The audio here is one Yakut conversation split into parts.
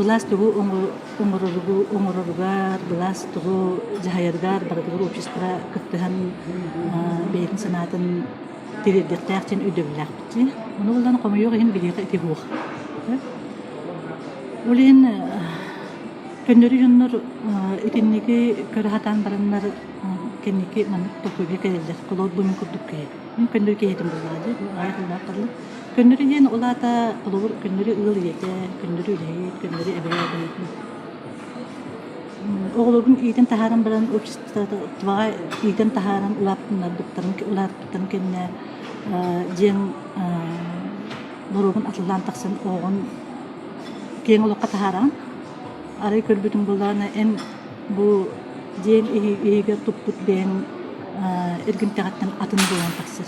Былаас тугу оҥороругар, былаас тугу дьаһайарыгар барытыгар общество кыттыһан бэйэтин санаатын тириэрдиэхтээх диэн өйдөбүллээхпит дии. Ону булан хомойуох иһин биһиэхэ ити суох. Ол иһин көннөрү дьоннор итинниги көрө сатаан бараннар кэнники маннык толкуйга кэлэллэр. Холобур, бу мин курдук киһи. Мин көннөрү киһитим буоллаҕа дии. Аҕыйах тыллаах ханна. Көннөрү диэн ол аата холобур көннөрү ыал ийэтэ, көннөрү үлэһит, көннөрү эбээ быһыытын. Оҕолорбун иитэн таһааран баран обществоҕа иитэн таһааран улаатыннарбыттарын улааппыттарын кэннэ дьиэҥ боруогун атыллаан тахсан оҕоҕун киэҥ олоххо таһаараҕын. Арай көрбүтүҥ буоллаҕына эн бу дьиэҥ иһигэр туппут бэйэҥ эргимтэҕиттэн атын буолан тахсар.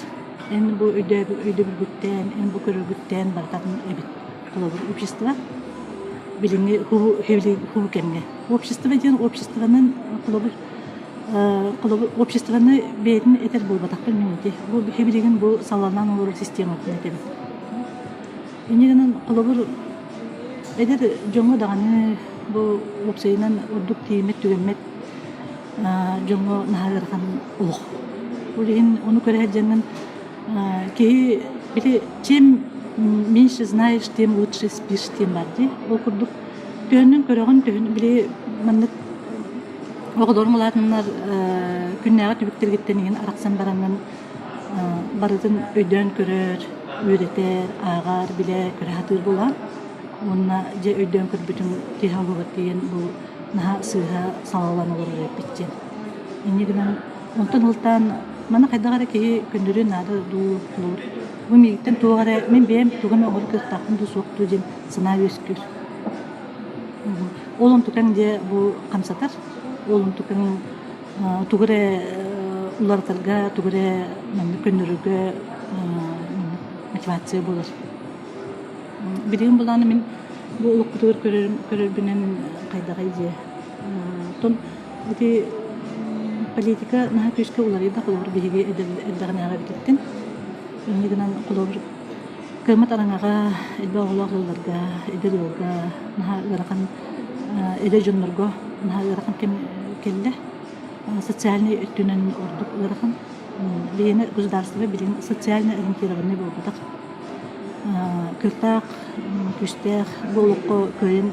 Эн бу өйдөбүлгүттэн, эн бу көрөргүттэн барыта атын эбит. Холобур, общество билиҥҥи хуу кэмҥэ. Общество диэн обществонан холобур холобур обществоны бэйэтин этэр буолбатахпын мин ити. Бу билигин бу салаллан олорор систематын этэбин. Инньэ гынан холобур эдэр дьоҥҥо даҕаны бу уопсайынан ордук тиийиммэт-түгэммэт дьоҥҥо наһаа ыарахан олох. Ол иһин ону көрө сылдьаҥҥын киһи били чем меньше знаешь, тем лучше спишь диэн баар дии. Ол курдук төһөннөн көрөҕүн, төһөн били маннык оҕолорум улаатаннар күннээҕи түбүктэргиттэн иһин арахсан бараҥҥын барытын өйдөөн көрөр, үөрэтэр, ааҕар, билэ, көрө сатыыр буолаҕын. Уонна дьэ өйдөөн көрбүтүҥ киһи олугар тиийэн бу наһаа сыыһа салаллан олорор эбиппит диэн. Инньэ гынан онтон ылтаан маны хайдах эрэ киһи көннөрүөн наада дуу, холобур, бу миигиттэн туох эрэ мин бэйэм тугу эмэ оҥорор кыахтаахпын дуу суох дуу диэн санаа үөскүүр. Ол онтукаҥ дьэ бу хамсатар, ол онтукаҥ тугу эрэ уларытарга, тугу эрэ маннык көннөрөргө мотивация буолар. Билигин былааны мин бу олохпутугар көрөрбүнэн хайдаҕый диэ. Оттон ити политика наһаа күүскэ уларыйда, холобур, биһиги эрдэҕинээҕи эбититтэн. Инньэ гынан, холобур, кыаммат араҥаҕа, элбэх оҕолоох ыалларга, эдэр ыалга наһаа ыарахан эдэр дьоннорго наһаа ыарахан кэм кэллэ. Социальнай өттүнэн ордук ыарахан. Биһиэнэ государство билигин социально ориентированный буолбатах. Кыахтаах, күүстээх бу олоххо кыайан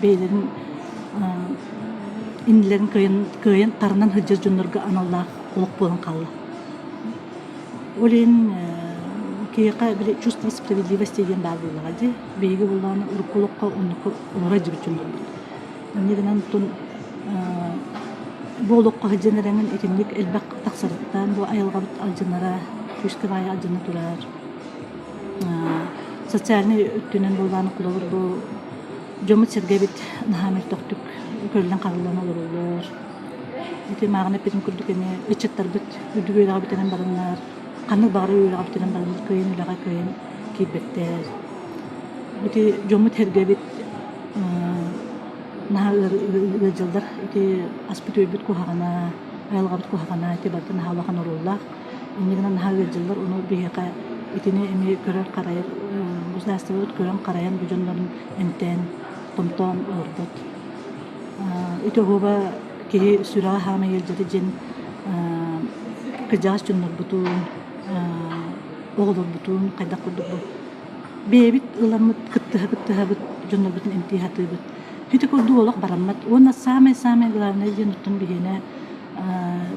бэйэлэрин иннилэрин кыайан кыайан тарынан сылдьар дьоннорго аналлаах олох буолан хаалла. Ол иһин киһиэхэ били чувство справедливости диэн баар буоллаҕа дии. Биһиги буоллаҕына урукку олоххо оннукка олоро илдьибит дьоннорбут. Инньэ гынан оттон бу олоххо сылдьан эрэҥин итинник элбэх тахсарыттан бу айылҕабыт алдьанара, күүскэ баайа алдьана турар. Социальнай өттүнэн буоллаҕына холобур бу дьоммут-сэргэбит наһаа мөлтөхтүк көрүллэн-хараллан олороллор. Ити мааҕын эппитим курдук эмиэ ыччаттарбыт үрдүк үөрэҕи бүтэрэн бараннар, ханнык баҕарар үөрэҕи бүтэрэн бараннар кыайан үлэҕэ кыайан киирбэттэр. Ити дьоммут-сэргэбит наһаа ыалдьаллар. Ити аспыт-үөлбүт куһаҕана, айылҕабыт куһаҕана ити барыта наһаа улахан оруоллаах. Инньэ гынан наһаа ыалдьаллар. Ону биһиэхэ итини эмиэ көрөр-харайар государствобыт көрөн-харайан бу дьоннорун эмтээн, томтоон олорбот. Ити оһуоба киһи сүрэҕэ хаама ыалдьара диэн кырдьаҕас дьоннорбутун, оҕолорбутун хайдах курдук бу бэйэбит ыламмыт кыттыһа-кыттыһабыт дьоннорбутун эмтии сатыыбыт. Ити курдук олох бараммат. Уонна саамай-саамай главное диэн оттон биһиэнэ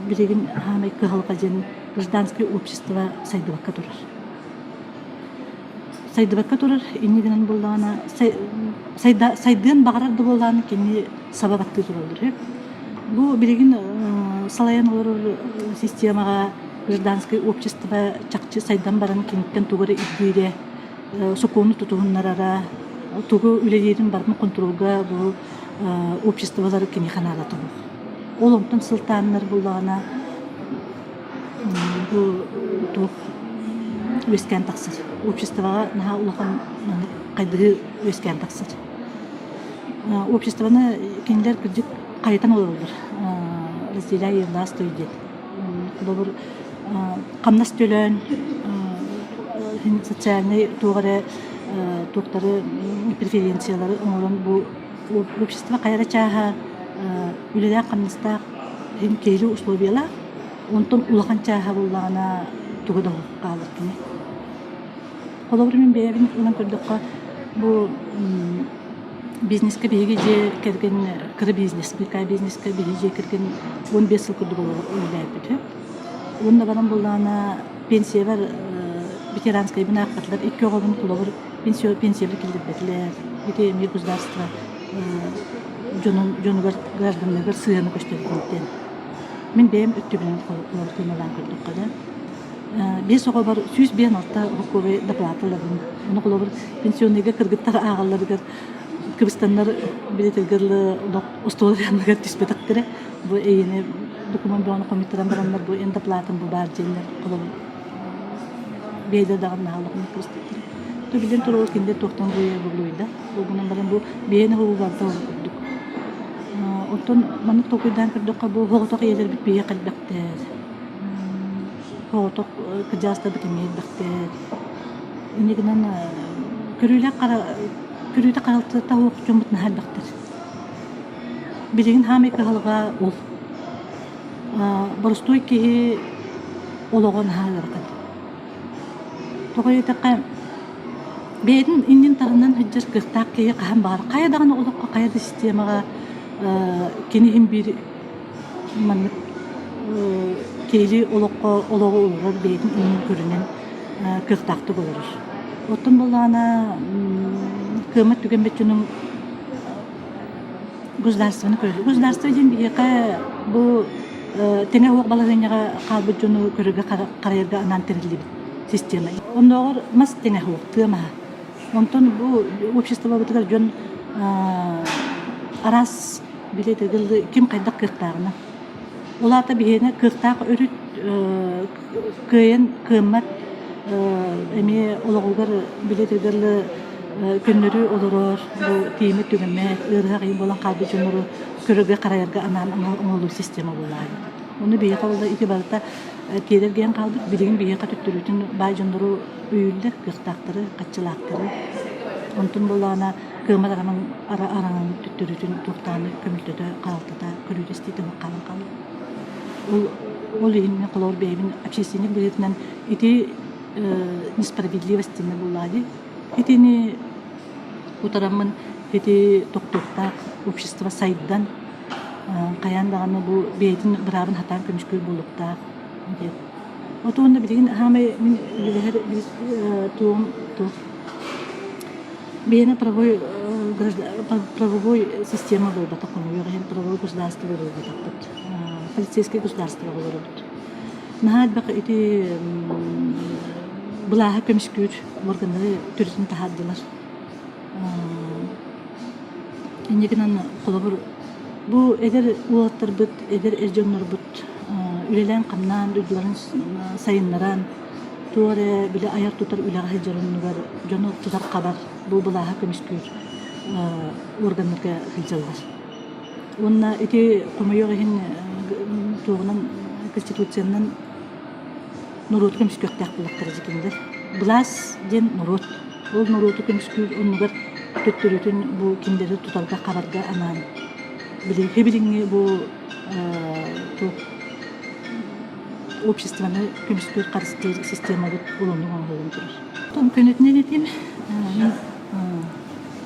билигин саамай кыһалҕа диэн гражданское общество сайдыбакка турар. Сайдыбакка турар инньэ гынан буоллаҕына сайдыан баҕарар да буоллаҕына кини саба баттыы тураллар үһү. Бу билигин салайан олорор системаҕа гражданское общество чахчы сайдан баран киниттэн тугу эрэ ирдиирэ, сокуону тутуһуннарара, тугу үлэлиирин барытын хонтуруолга бу обществолары киниэхэ наадата суох. Ол онтон сылтааннар буоллаҕына бу туох үөскээн тахсар. Обществоҕа наһаа улахан хайдыһыы үөскээн тахсар. Обществоны кинилэр кырдьык хайытан олороллор. Разделяй и властвуй диэн. Холобур, хамнас төлөөн, социальнай туох эрэ туохтары преференциялары оҥорон бу общество хайа эрэ чааһа үлэлээх-хамнастаах иһин киһилии условиялаах, онтон улахан чааһа буоллаҕына тугу да хаалар кини. Холобур, мин бэйэбин ылан көрдөххө, бу бизнескэ биһиги дьиэ кэргэн кыра бизнес, быыкаа бизнескэ биһиги дьиэ кэргэн 15 сыл курдук үлэлээбит. Уонна баран буоллаҕына пенсиябар ветеранскайбын аахпатылар, икки оҕобун холобур пенсиябар киллэрбэтилэр. Ити эмиэ государство дьонун дьонугар гражданнарыгар сыһыана көстөрүн диэн. Мин бэйэм өттүбүнэн холобур тыыналаан көрдөххө да биэс оҕобор 156 укуобай доплата ылабын. Ону холобур пенсионныйга кыргыттар ааҕалларыгар кыбыстаннар билэтэргэ дылы олох остуол анныгар түспэтэхтэрэ. Бу эйиэни докумуон бөҕөнү хомуйтаран бараннар бу эн доплатам бу баар диэннэр холобур биэдэ даҕаны наһаа улаханнык кыбыстыбыттара. То билэн турар кинилэр туохтан буруйда. Ол гынан баран бу биэни уһугу ол курдук. Оттон маннык толкуйдаан көрдөххө бу соҕотох ийэлэрбит биһиэхэ элбэхтэр. Соҕотох кырдьаҕастарбыт эмиэ элбэхтэр. Инньэ гынан көрүүлээх хара көрүүтэ харалтыта суох дьоммут наһаа элбэхтэр. Билигин хаамай кыһалҕа ол. Боростуой киһи олоҕо наһаа ыарахан. Тоҕо диэтэххэ, бэйэтин иннин таһынан сылдьар кыахтаах киһи хаһан баҕар хайа даҕаны олоххо, хайа да системаҕа кини иһин биир маннык киһилии олоххо олоҕу олорор бэйэтин иннин көрүнэн кыахтаахтык олорор. Оттон буоллаҕына кыаммат түгэммит дьонум государствоны көрөллөр. Государство диэн биһиэхэ бу тэҥэ суох балаһыанньаҕа хаалбыт дьону көрөргө харайарга анаан тэриллибит система. Оннооҕор мас тэҥэ суох, тыа маһа. Онтон бу обществобытыгар дьон араас билэ ким хайдах кыахтааҕына. Ол аата биһиэнэ кыахтаах өрүт кыайан кыаммат эмиэ олоҕугар били этэргэ көннөрү олорор бу тиийиммит түгэммэт ыарыһах ийэ буолан хаалбыт дьоннору көрөргө-харайарга анаан оҥоһуллубут система буоллаҕа. Ону биһиэхэ ол ити барыта тиэрэргээн хаалбыт. Билигин биһиэхэ төттөрүтүн баай дьоннору өйүүллэр, кыахтаахтары, хаччылаахтары. Онтун буоллаҕына кыаммат араҥан араҥан төттөрүтүн туохтааны көмөлтөтө, хаалтата, көрүүтэ-истиитэ хаалан хаалла. Ол ол иһин мин холобур бэйэбин общественник быһыытынан ити несправедливость диэнэ буоллаҕа дии. Итини утараммын ити тохтуохтаах общество сайдан хайаан даҕаны бу бэйэтин быраабын хатаан көмүскүүр буолуохтаах диэн. Вот уонна билигин хаамай мин үлэлэһэр туом туох Биһиэнэ правовой правовой система буолбатах хомойуох иһин правовой государство буолбатахпыт. Полицейскай государство олоробут. Наһаа элбэх ити былааһы көмүскүүр органнары төрүтүн таһаардылар. Инньэ гынан холобур бу эдэр уолаттарбыт, эдэр эр дьоннорбут үлэлээн-хамнаан, дойдуларын сайыннаран Туох эрэ били айар-тутар үлэҕэ сылдьар оннугар дьону тутар-хабар, бу былааһы көмүскүүр органнарга сылдьаллар. Уонна ити хомойуох иһин туоҕунан конституциянан норуоту көмүскүөхтээх буоллахтара дьэ кинилэр. Былаас диэн норуот. Ол норуоту көмүскүүр оннугар төттөрүтүн бу кинилэри тутарга-хабарга анаан били билиҥҥи бу туох обществоны көмүскүүр харыстыыр системабыт улуннук оҥоһуллан турар. Оттон көнөтүнэн этим, мин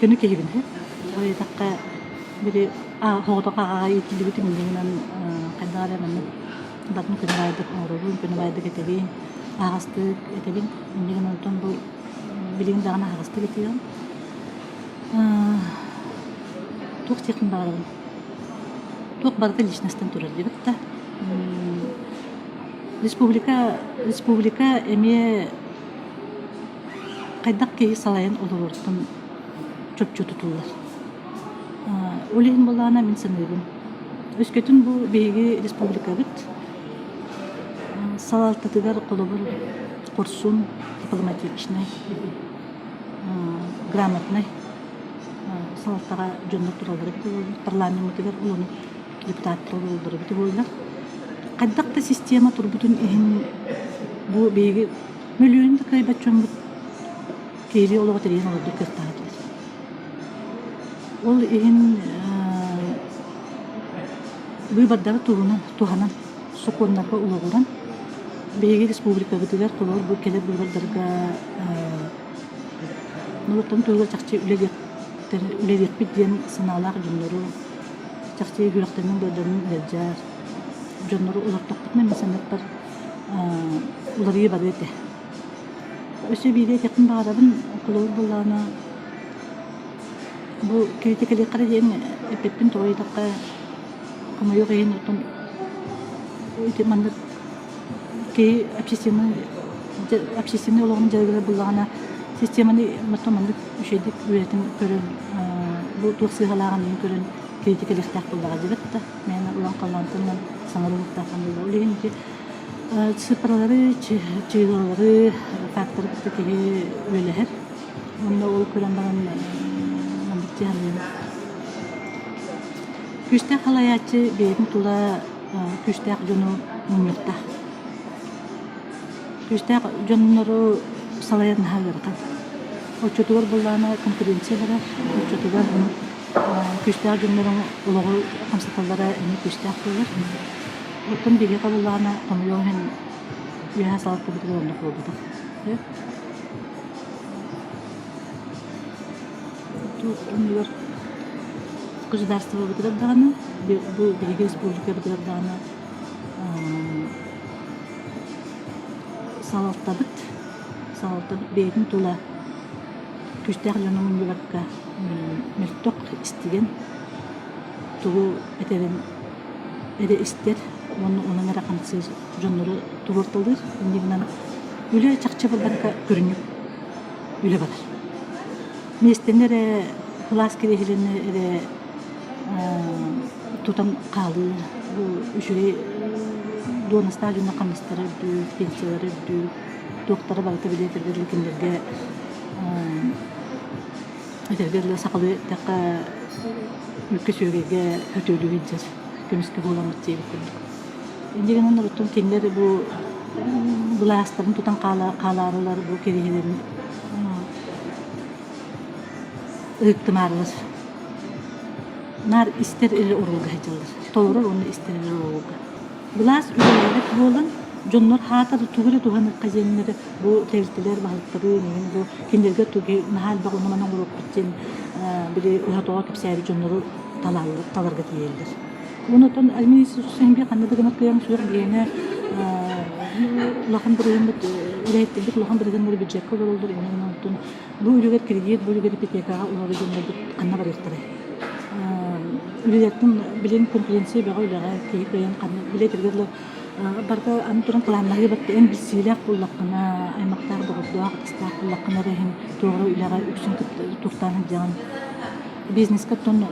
көнө киһибин Ол диэтэххэ, били соҕотох аҕаҕа иитиллибитим иннинэн хайдах эрэ маннык батын көнө баайдык оҥоробун, көнө баайдык этэбин, аһаҕастык этэбин. Инньэ гынан онтон бу билигин даҕаны аһаҕастык этиэҕим. Туох диэхпин баҕарабын? Туох барыта личностан турар диэбит да. Республика, республика эмиэ хайдах киһи салайан олороруттан чопчу тутуллар. Ол иһин буоллаҕына мин саныыбын. Өскөтүн бу биһиги республикабыт салалтатыгар холобур хорсун, дипломатичнай, грамотнай салалтаҕа дьоннор тураллара эбитэ буоллар, парламеммытыгар улахан депутаттар олороллоро эбитэ буоллар. Хайдах да система турбутун иһин бу биһиги мөлүйүөн да кыайбат дьоммут киһилии олоҕу тэрийэн олордор кыахтаах этилэр. Ол иһин быыбардары туһунан туһанан сокуоннарга олоҕуран биһиги республикабытыгар холобур бу кэлэр быыбардарга норуоттан туһугар чахчы үлэлиэхпит диэн санаалаах дьоннору чахчы сүрэхтэринэн-быардарынан ыалдьар дьоннору олортохпутуна мин саныахпар уларыйыы барыа этэ. Өссө биири этиэхпин баҕарабын, холобур буоллаҕына бу кириитикэлиэххэ эрэ диэн эппиппин тоҕо диэтэххэ, хомойуох иһин оттон ити маннык киһи общественнай общественнай олоҕун дьарыгырар буоллаҕына системаны оттон маннык үчүгэйдик үөрэтэн көрөн бу туох сыыһалааҕын иһин көрөн кириитикэлиэхтээх буоллаҕа диэбэт да мээнэ улахан халлаантан саҥарыы уһуктаах буолла. Ол иһин ити цифралары, чыыһылалары, факторы кытта киһи үлэлэһэр. Уонна ол көрөн баран маннык дии саныыбын. Күүстээх салайааччы бэйэтин тула күүстээх дьону мунньуохтаах. Күүстээх дьоннору салайар наһаа ыарахан. Оччотугар буоллаҕына конкуренция барар, оччотугар күүстээх дьонноруҥ олоҕу хамсаталлара эмиэ күүстээх буолар. Оттон биһиэхэ буоллаҕына хомойуох иһин үөһээ салалтабытыгар оннук буолбатах. Туох оннугар государствобытыгар даҕаны, бу биһиги республикабытыгар даҕаны салалтабыт, салалтабыт бэйэтин тула күүстээх дьону мунньубакка мөлтөх истигэн тугу этэрин эрэ истэр уонна онон эрэ хамсыыр дьоннору туруорталыыр. Инньэ гынан үлэ чахчы барбакка көрүнньүк үлэ барар. Миэстэни эрэ кылаас кириэһилэни эрэ тутан хаалыы бу үчүгэй дуонастаах дьонно хамнастара үрдүүр, пенсиялара үрдүүр, туохтара барыта били этэргэ кинилэргэ Этэргэ дылы сахалыы эттэххэ үүккэ сүөгэйгэ өтүөлүү сылдьар көмүскэ буоламмыт диэбит курдук. Инньэ гынан оттон кинилэр бу былаастарын тутан хаалаарылар бу кирииһилэрин ыһыктымаарылар. Наар истэр эрэ уруулга сылдьаллар. Толорор уонна истэр эрэ уруулга. Былаас үлэлээбэт буолан, дьоннор хаатар тугу эрэ туһаныахха диэннэр бу тэрилтэлэр баһылыктары миигин бу кинилэргэ тугу наһаа элбэх ону-маны оҥоруохпут диэн били ыһа-тоҕо кэпсээбит дьоннору талаллар, таларга тиийэллэр. Онтон администрация ханна да гынар кыайан суох биһиэнэ улахан бырыһыаммыт үлэһиттэрбит улахан бырыһыаннары бюджекка олороллор иннинэ онтон бу үлүгэр кредит, бу үлүгэр ипотекаҕа олорор дьоннорбут ханна барыахтарай? Үлэлэртэн билигин конкуренция бөҕө үлэҕэ киһи кыайан ханна үлэ дылы барыта аны туран планнаһыы барыта эн билсиилээх буоллаххына, аймахтаах, доҕордоох, атастаах буоллаххына эрэ иһин туох эрэ үлэҕэ үксүн туохтаан сылдьаҕын. Бизнеска оттон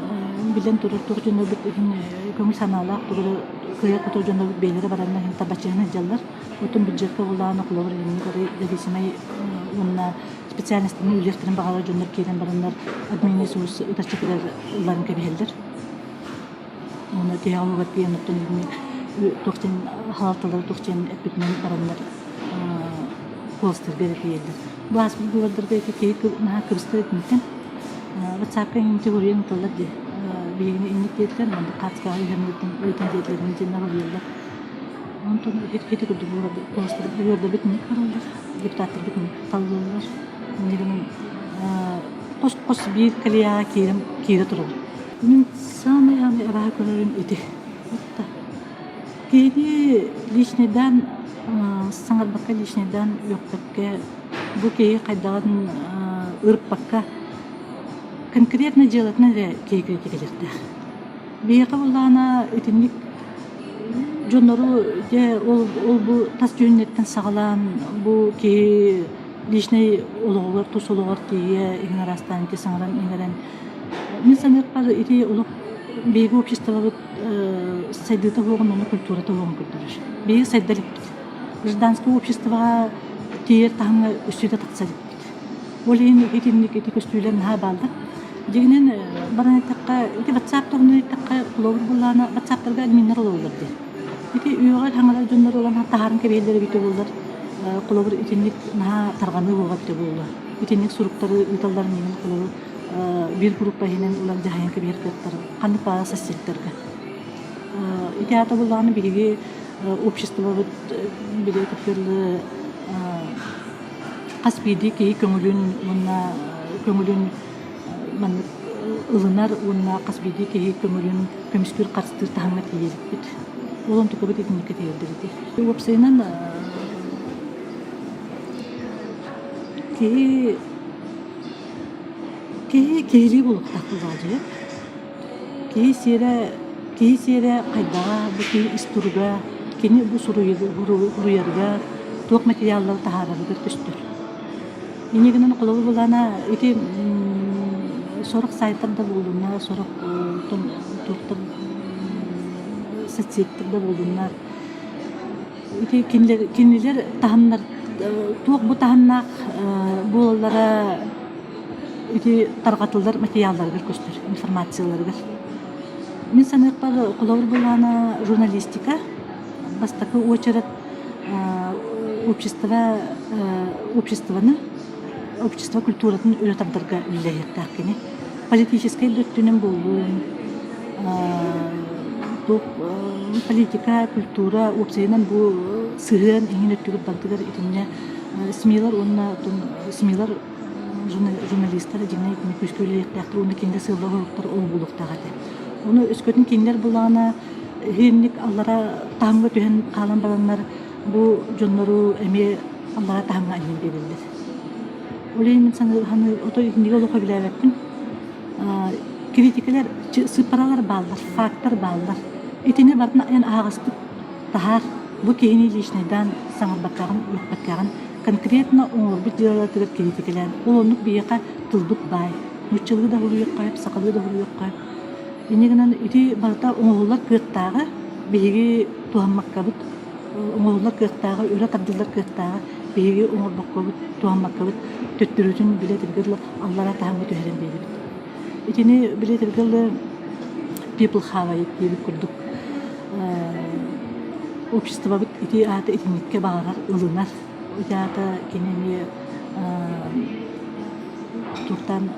билэн турар туох дьоннорбут иһин көҥүл санаалаах тугу эрэ кыайа-хотор дьоннорбут бэйэлэрэ бараннар иһин табачыһан сылдьаллар. Оттон бюджекка буоллаҕына холобур итинник арый зависимай уонна специальностаны үлүөхтэрин баҕалар дьоннор киирэн бараннар админресурс ытарчатыгар ылларан кэбиһэллэр. Уонна тиһэх уһугар тиийэн оттон итини туох диэн хаалталары туох диэн эппитинэн бараннар куоластарга эрэ тиийэллэр. Бу ааспыт быыбардарга ити киһи наһаа кыбыстар итинтэн. Ватсапка иҥинти хоруйан ыыталлар дии. Биһигини инник диэтилэр, маннык хаартыскаҕа түһэн ыытан диэтилэр, диэн хоруйаллар. Онтон ити курдук быыбардарбыт инник бараллар, депутаттарбыт инник талыллаллар. Инньэ гынан хос-хос биир колеяҕа киирэн киирэ турабыт. Мин саамай-саамай абааһы көрөрүм ити. Киһини личныйдаан саҥарбакка, личныйдаан үөхпэккэ, бу киһи хайдаҕын ырыппакка конкретно дьыалатынан эрэ киһи киирэртээх. Биһиэхэ буоллаҕына итинник дьоннору дьэ ол ол бу тас дьүһүннэриттэн саҕалаан бу киһи личнэй олоҕугар тус олоҕор тиийэ иһин араастаан ити саҥаран иҥэрэн мин саныахпар ити олох биһиги обществобыт сайдыыта суоҕун уонна культурата суоҕун көрдөрөр. Биһиги сайда иликпит. Гражданскай обществоҕа тиийэр таһымҥа үстүүтэ тахса иликпит. Ол иһин итинник ити көстүүлэр наһаа бааллар. Дьиҥинэн баран эттэххэ, ити WhatsApp туһунан эттэххэ, холобур буоллаҕына, WhatsApp-тарга админнар олороллор диэн. Ити үөҕэр хаҥалар дьоннор ылан таһааран кэбиһэллэр эбитэ буоллар, холобур итинник наһаа тарҕаныы буолуо эбитэ буолуо. Итинник суруктары ыыталлар миигин холобур. биир группа иһинэн ылан дьаһайан кэбиһэр кыахтара ханнык баҕарар соцсетьтарга. Ити аата буоллаҕына биһиги обществобыт били кытта хас биирдии киһи көҥүлүн уонна көҥүлүн маннык ылынар уонна хас биирдии киһи көҥүлүн көмүскүүр харыстыыр таһымҥа тиийэрбит. Ол онтукабыт итинниккэ тиийэрдэр ити. Уопсайынан киһи киһи киһилии буолуохтаах буолаадьыйа. Киһи сиэрэ киһи сиэрэ хайдаҕа, бу киһи ис туруга, кини бу суруйарыгар туох материаллары таһаарарыгар көстөр. Инньэ гынан холобур былаана ити сорох сайтар да буоллуннар, сорох туохтар соцсеттэр да буоллуннар ити кинилэр кинилэр таһымнар туох бу таһымнаах буолаллара ити тарҕатыллар материалларыгар көстөр, информацияларыгар. Мин саныахпар, холобур былаана журналистика бастакы уочарат общество обществоны общество культуратын өрө тардарга үлэлэһиэхтээх кини. Политическай да өттүнэн буоллун, туох политика, культура уопсайынан бу сыһыан иҥин өттүгэр барытыгар итиннэ СМИлар уонна СМИлар журналистар дьиҥнээх итини күүскэ үлэлиэхтээхтэр уонна кинилэр сыаллар-соруктар ол буолуохтаах этэ. Ону өскөтүн кинилэр булаҕына иһинник аллара таһымҥа түһэн хаалан бараннар бу дьоннору эмиэ аллара таһымҥа анньан биэрэллэр. Ол иһин мин саныы отой итинниги олох сөбүлээбэппин. Критикэлэр сыыппаралар бааллар, фактар бааллар. Итини барытын эн аһаҕастык таһаар, бу киһини личнайдаан саҥарбаккаҕын, үөхпэккэҕин конкретно оҥорбут дьыалатыгар критикэлээн, ол оннук биһиэхэ тылбыт баай. Нууччалыы да суруйуохха сөп, сахалыы да суруйуохха сөп. Инньэ гынан ити барыта оҥоһуллар кыахтааҕа биһиги туһаммаккабыт, оҥоһуллар кыахтааҕа, өрө тардыллар кыахтааҕа биһиги оҥорбоккобут, туһаммаккабыт төттөрүтүн били этэргэ дылы аллараа таһымҥа түһэрэн биэрэбит. Итини били этэргэ дылы people хавает диэбит курдук обществобыт ити аата итинниккэ баҕарар, ылынар. Ити аата кини эмиэ туохтаан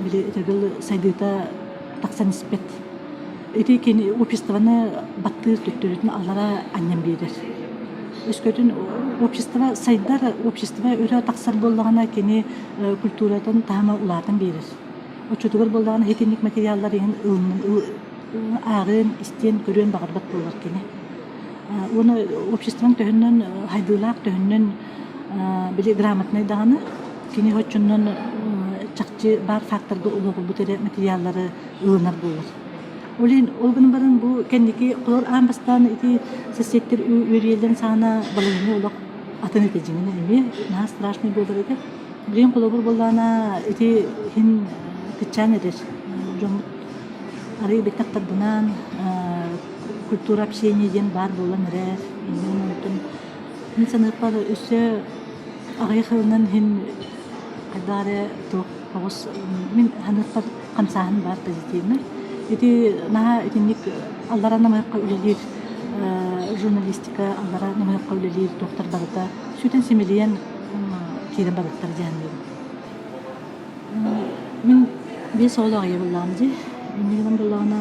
били этэргэ дылы сайдыыта тахсан испэт. Ити кини обществоны баттыыр төттөрүтүн аллара анньан биэрэр. Өскөтүн общество сайдар, общество өрө тахсар буоллаҕына кини культуратын таһыма улаатан биэрэр. Оччотугар буоллаҕына итинник материаллар иһин ааҕыан, истиэн, көрүөн баҕарбат буолар кини. Уонна обществоҥ төһөннөн хайдыылаах, төһөннөн били грамотнай даҕаны кини оччоннон чахчы баар факторга олоҕурбут эрэ материаллары ылынар буолар. Ол иһин ол гынан баран бу кэнники холор аан бастаан ити соседтэр үөрүйэлэрин саҕана балаһыанньа олох атын этэ дьиҥинэн эмиэ наһаа страшный буолар этэ. Билигин холобур буоллаҕына ити иһин кыччаан эрэр дьоммут арыый бэттэх тардынан культура общения диэн баар буолан эрэр. Онтон мин саныахпар өссө аҕыйах сылынан иһин хайдах эрэ туох оҕус мин саныахпар хамсааһын баар позитивный. Ити наһаа итинник аллара намыһахха үлэлиир журналистика аллара намыһахха үлэлиир туохтар барыта сүтэн симэлийэн киирэн барбыттар диэн Мин биэс оҕолоох ийэ буоллаҕым дии. Инньэ гынан буоллаҕына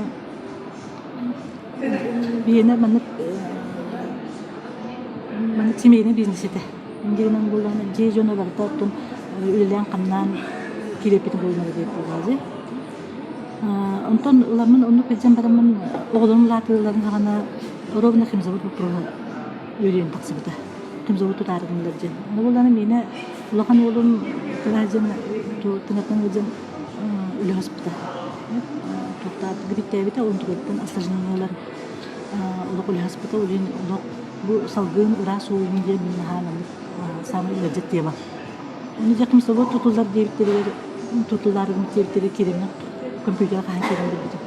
биһиэнэ маннык маннык семейный бизнес этэ. Инньэ гынан буоллаҕына дьиэ дьоно барыта оттон үлэлээн-хамнаан киирэппит буоллар диэт буоллаҕа дии. Онтон ыламмын оннук илдьэн бараммын оҕолорум улаатыыларын саҕана ровно химзавод боппуруоһа үөрүйэн тахсыбыта. Химзавод тутаары гыннылар диэн. Ону буоллаҕына миэнэ улахан уолум кыра дьон тыҥатынан ыалдьан үлэ хаспыта. Туохтаат грипптээбитэ, онтугуттан осложнениелар олох үлэ хаспыта. Ол иһин олох бу салгын ыраас ууну диэн мин наһаа маннык саамай ыалдьыт тема. Ону дьэ химзавод тутуллар диэбиттэригэр тутуллаарыгын диэбиттэригэр киирэммин компьютер хаһан киирэн көрбүтүм.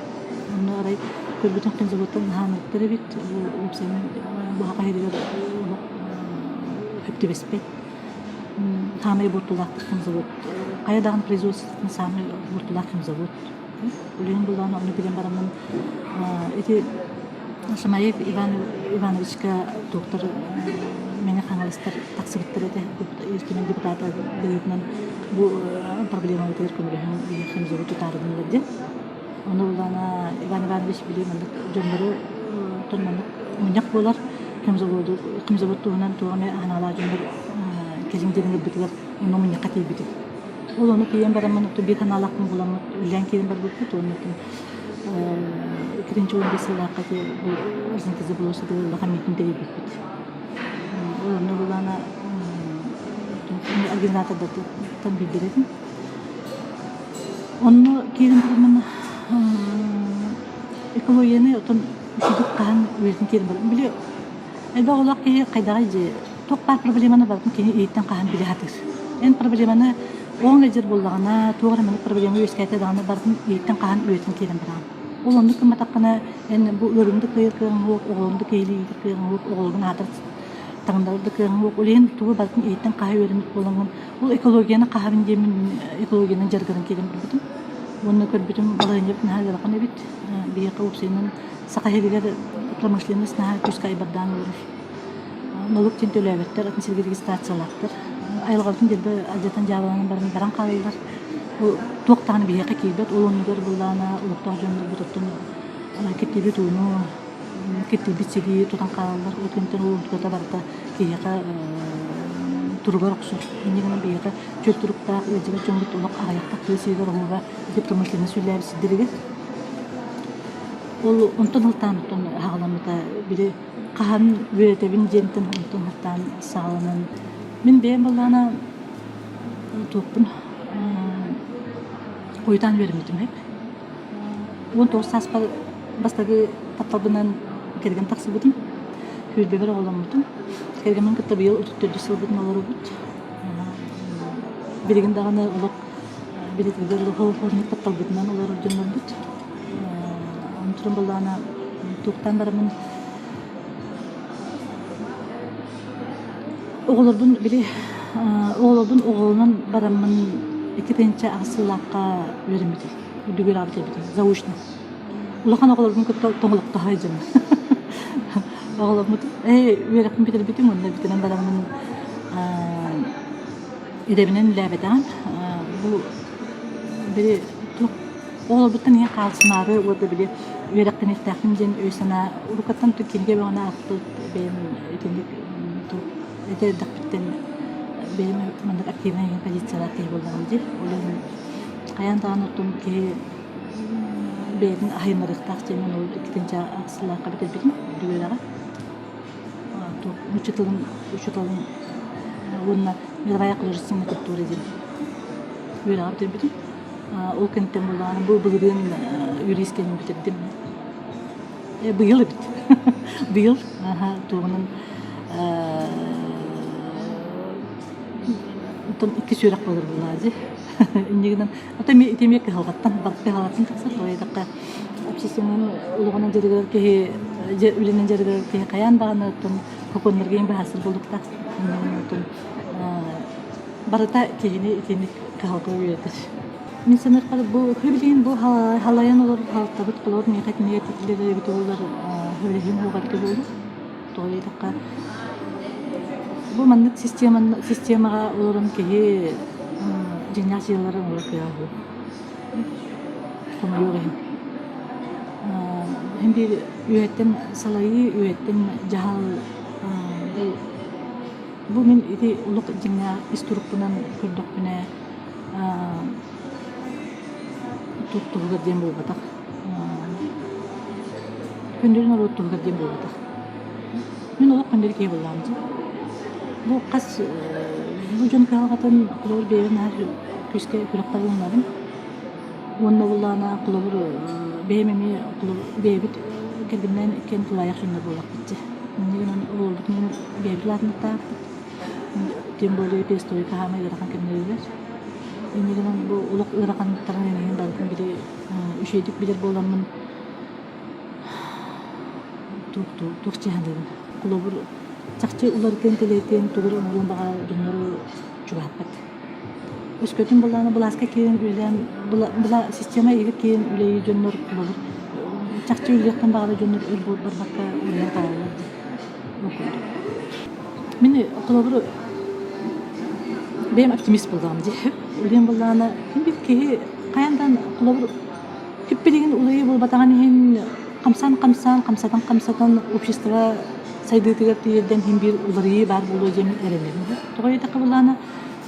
Онно арай көрбүтүм химзаводтан наһаа ынырыктар эбит. Бу уопсайынан быһа иһигэр олох сөп түбэспэт. Саамай буортулаах химзавод. Хайа даҕаны производствотын саамай буортулаах химзавод. Үлэһин буллаҕына онно билэн бараммын ити Шамаев Иван Ивановичка туохтар Мэҥэ Хаҥаластар тахсыбыттар этэ. Ил Түмэн депутата быһыытынан бу проблемабытыгар көмөлөһөн биһиэхэ хемзавод тутаарыннылар диэн. Ону булана Иван Иванович били маннык дьоннору тон маннык мунньах буолар хемзаводу хемзавод туһунан туох эмэ анаалаах дьоннор кэлин диэн ыҥырбытыгар онно мунньахха тиийбитим. Ол ону тиийэн бараммын оттон биир санаалаахпын буламмыт үлэлээн киирэн барбыппыт уонна оттон 2015 сыллаахха ити бу Орсентеза площадыгар улахан миитин тэрийбиппит. Ол онно булаана организатордартан биирдэрэ этим. Онно киирэн бараммын экологияны оттон үчүгэй хаһан үөрэтэн киирэн баран били элбэх оҕолоох киһи хайдаҕый дии туох баар проблеманы барытын киһи иһиттэн хаһан билэ сатыыр. Эн проблеманы оҕоҥ ыалдьар буоллаҕына, туох эрэ маннык проблема үөскээтэ даҕаны барытын иһиттэн хаһан үөрэтэн киирэн бараҕын. Ол оннук гымматаххына эн бу ыарыыны да кыайар кыаҕыҥ суох, оҕолорун да киһилии иитэр кыаҕыҥ суох, оҕолорун аатар таҥнарар да кыаҕыҥ суох. Ол иһин тугу барытын иһиттэн хаһа үөрэммит буолаҥҥын ол экологияны хаһабын диэммин экологиянан дьарыгыран киирэн барбытым. Уонна көрбүтүм балаһыанньабыт наһаа ыарахан эбит. Биһиэхэ уопсайынан Саха сиригэр промышленность наһаа күүскэ айбардаан олорор. Налог диэн төлөөбөттөр, атын сиргэ регистрациялаахтар. Айылҕабытын дэлби алдьатан дьаабыланан баран баран хаалаллар. Ол туох даҕаны биһиэхэ киирбэт, ол оннугар былаана олохтоох дьоннорбут оттон киртийбит ууну, киртийбит сири тутан хаалаллар. Ол кэнниттэн ол онтуката барыта киһиэхэ туругар охсор. Инньэ гынан биһиэхэ чөл туруктаах ыалдьыбат дьоммут олох аҕыйахтар тыа сиригэр оһуоба ити промышленность үлэлээбит сирдэригэр. Ол онтон ылтаан оттон аҕаламмыта били хаһан үөрэтэбин диэнтэн онтон ылтаан саҕаланан мин бэйэм буоллаҕына туохпун хойутаан үөрэммитим эбит. 19 сааспар бастакы тапталбынан кэргэн тахсыбытым. Сүүрбэбэр оҕоломмутум. Кэргэммин кытта быйыл 34 сылбытын олоробут. Билигин даҕаны олох билэтигэр олох тапталбытынан олорор дьоннорбут. Ону туран буоллаҕына туохтаан бараммын оҕолорбун били оҕолорбун оҕолонон бараммын 2008 сыллаахха үөрэммитим. Үрдүгү үөрэҕи бүтэрбитим заочно. Улахан оҕолорбун кытта тоҥолохтоһо сылдьабын. Оҕолорбут ээ үөрэхпин бүтэрбитим уонна бүтэрэн бараммын идэбинэн үлэлээбэтэҕим. Бу били туох оҕолорбуттан ийэ хаалсымаары уонна били үөрэхтэниэхтээхпин диэн өй-санаа уруккаттан кинигэ бөҕөнү аахпыт бэйэм итинник туох эдэр эрдэхпиттэн бэйэм маннык активнай позициялаах киһи буоллаҕым дии. Ол иһин хайаан даҕаны оттон киһи бэйэтин аһыйыннарыахтаах диэммин ол иккитинчи сыллаахха бүтэрбитим үрдүк үөрэҕи. Учууталым учууталым уонна мировая художественная культура диэн үөрэҕи бүтэрбитим. Ол кэнниттэн буоллаҕына бу былырыын юрист кэлин бүтэрдим. Быйыл эбит. Быйыл туоҕунан оттон иккис үөрэх буолар буоллаҕа дии. Инньэ гынан ото эмиэ ити эмиэ кыһалҕаттан барыта кыһалҕаттан тахсар тоҕо диэтэххэ общественнай олоҕунан дьарыгырар киһи үлэнэн дьарыгырар киһи хайаан даҕаны оттон сокуоннарга иҥ быһаарсар буолуохтаах. Инньэ гынан оттон барыта киһини итинник кыһалҕа үөрэтэр. Мин саныахпар бу билигин бу халайан олорор халтабыт холобур миэхэ итинник этиллэр эбит буоллар сөбүлэһиим суох эбитэ буолуо. Тоҕо диэтэххэ бу маннык системаҕа олорон киһи дьиҥнээх дьыалалары оҥорор кыаҕа суох. Хомойуох иһин. Син биир үөһэттэн салайыы, үөһэттэн дьаһал бу мин ити олох дьиҥнээх ис турукпунан көрдөхпүнэ туох туһугар диэн буолбатах. Көннөрү норуот туһугар диэн буолбатах. Мин олох көннөрү киһи буоллаҕым дии. Бу хас бу дьон кыһалҕатын холобур бэйэбин наһаа күүскэ күрэххэ ылынабын. Уонна буоллаҕына холобур бэйэм эмиэ холобур бэйэбит кэргэмминээн иккиэн тулаайах дьоннор буоллахпыт дии. Инньэ гынан оҕолорбутунан бэйэбит улаатыннахтаахпыт. Тем более перестройка хаамай ыарахан кэмнэригэр. Инньэ гынан бу олох ыарахаттарын эҥин барытын били үчүгэйдик билэр буоламмын туох туох дьаһаныыбын. Холобур, чахчы уларытыан тэлэйтиэн тугу эрэ оҥоруон баҕарар дьоннору чугаһаппат. Өскөтүн былаана былааска киирэн үлэлээн была система иһигэр киирэн үлэлиир дьоннор холобур чахчы үлэлиэхтэн баҕарар дьоннор өр барбакка үлэлээн хаалаллар дии. Ол курдук. Мин холобур бэйэм оптимист буоллаҕым дии. Үлэм буоллаҕына мин бир киһи хайаан да холобур Түп-билигин уларыйыы буолбатаҕын иһин хамсаан-хамсаан, хамсатан-хамсатан общество сайдыытыгар тириэрдэн иһин биир уларыйыы баар буолуо диэн эрэнэбин. Тоҕо диэтэххэ былаана,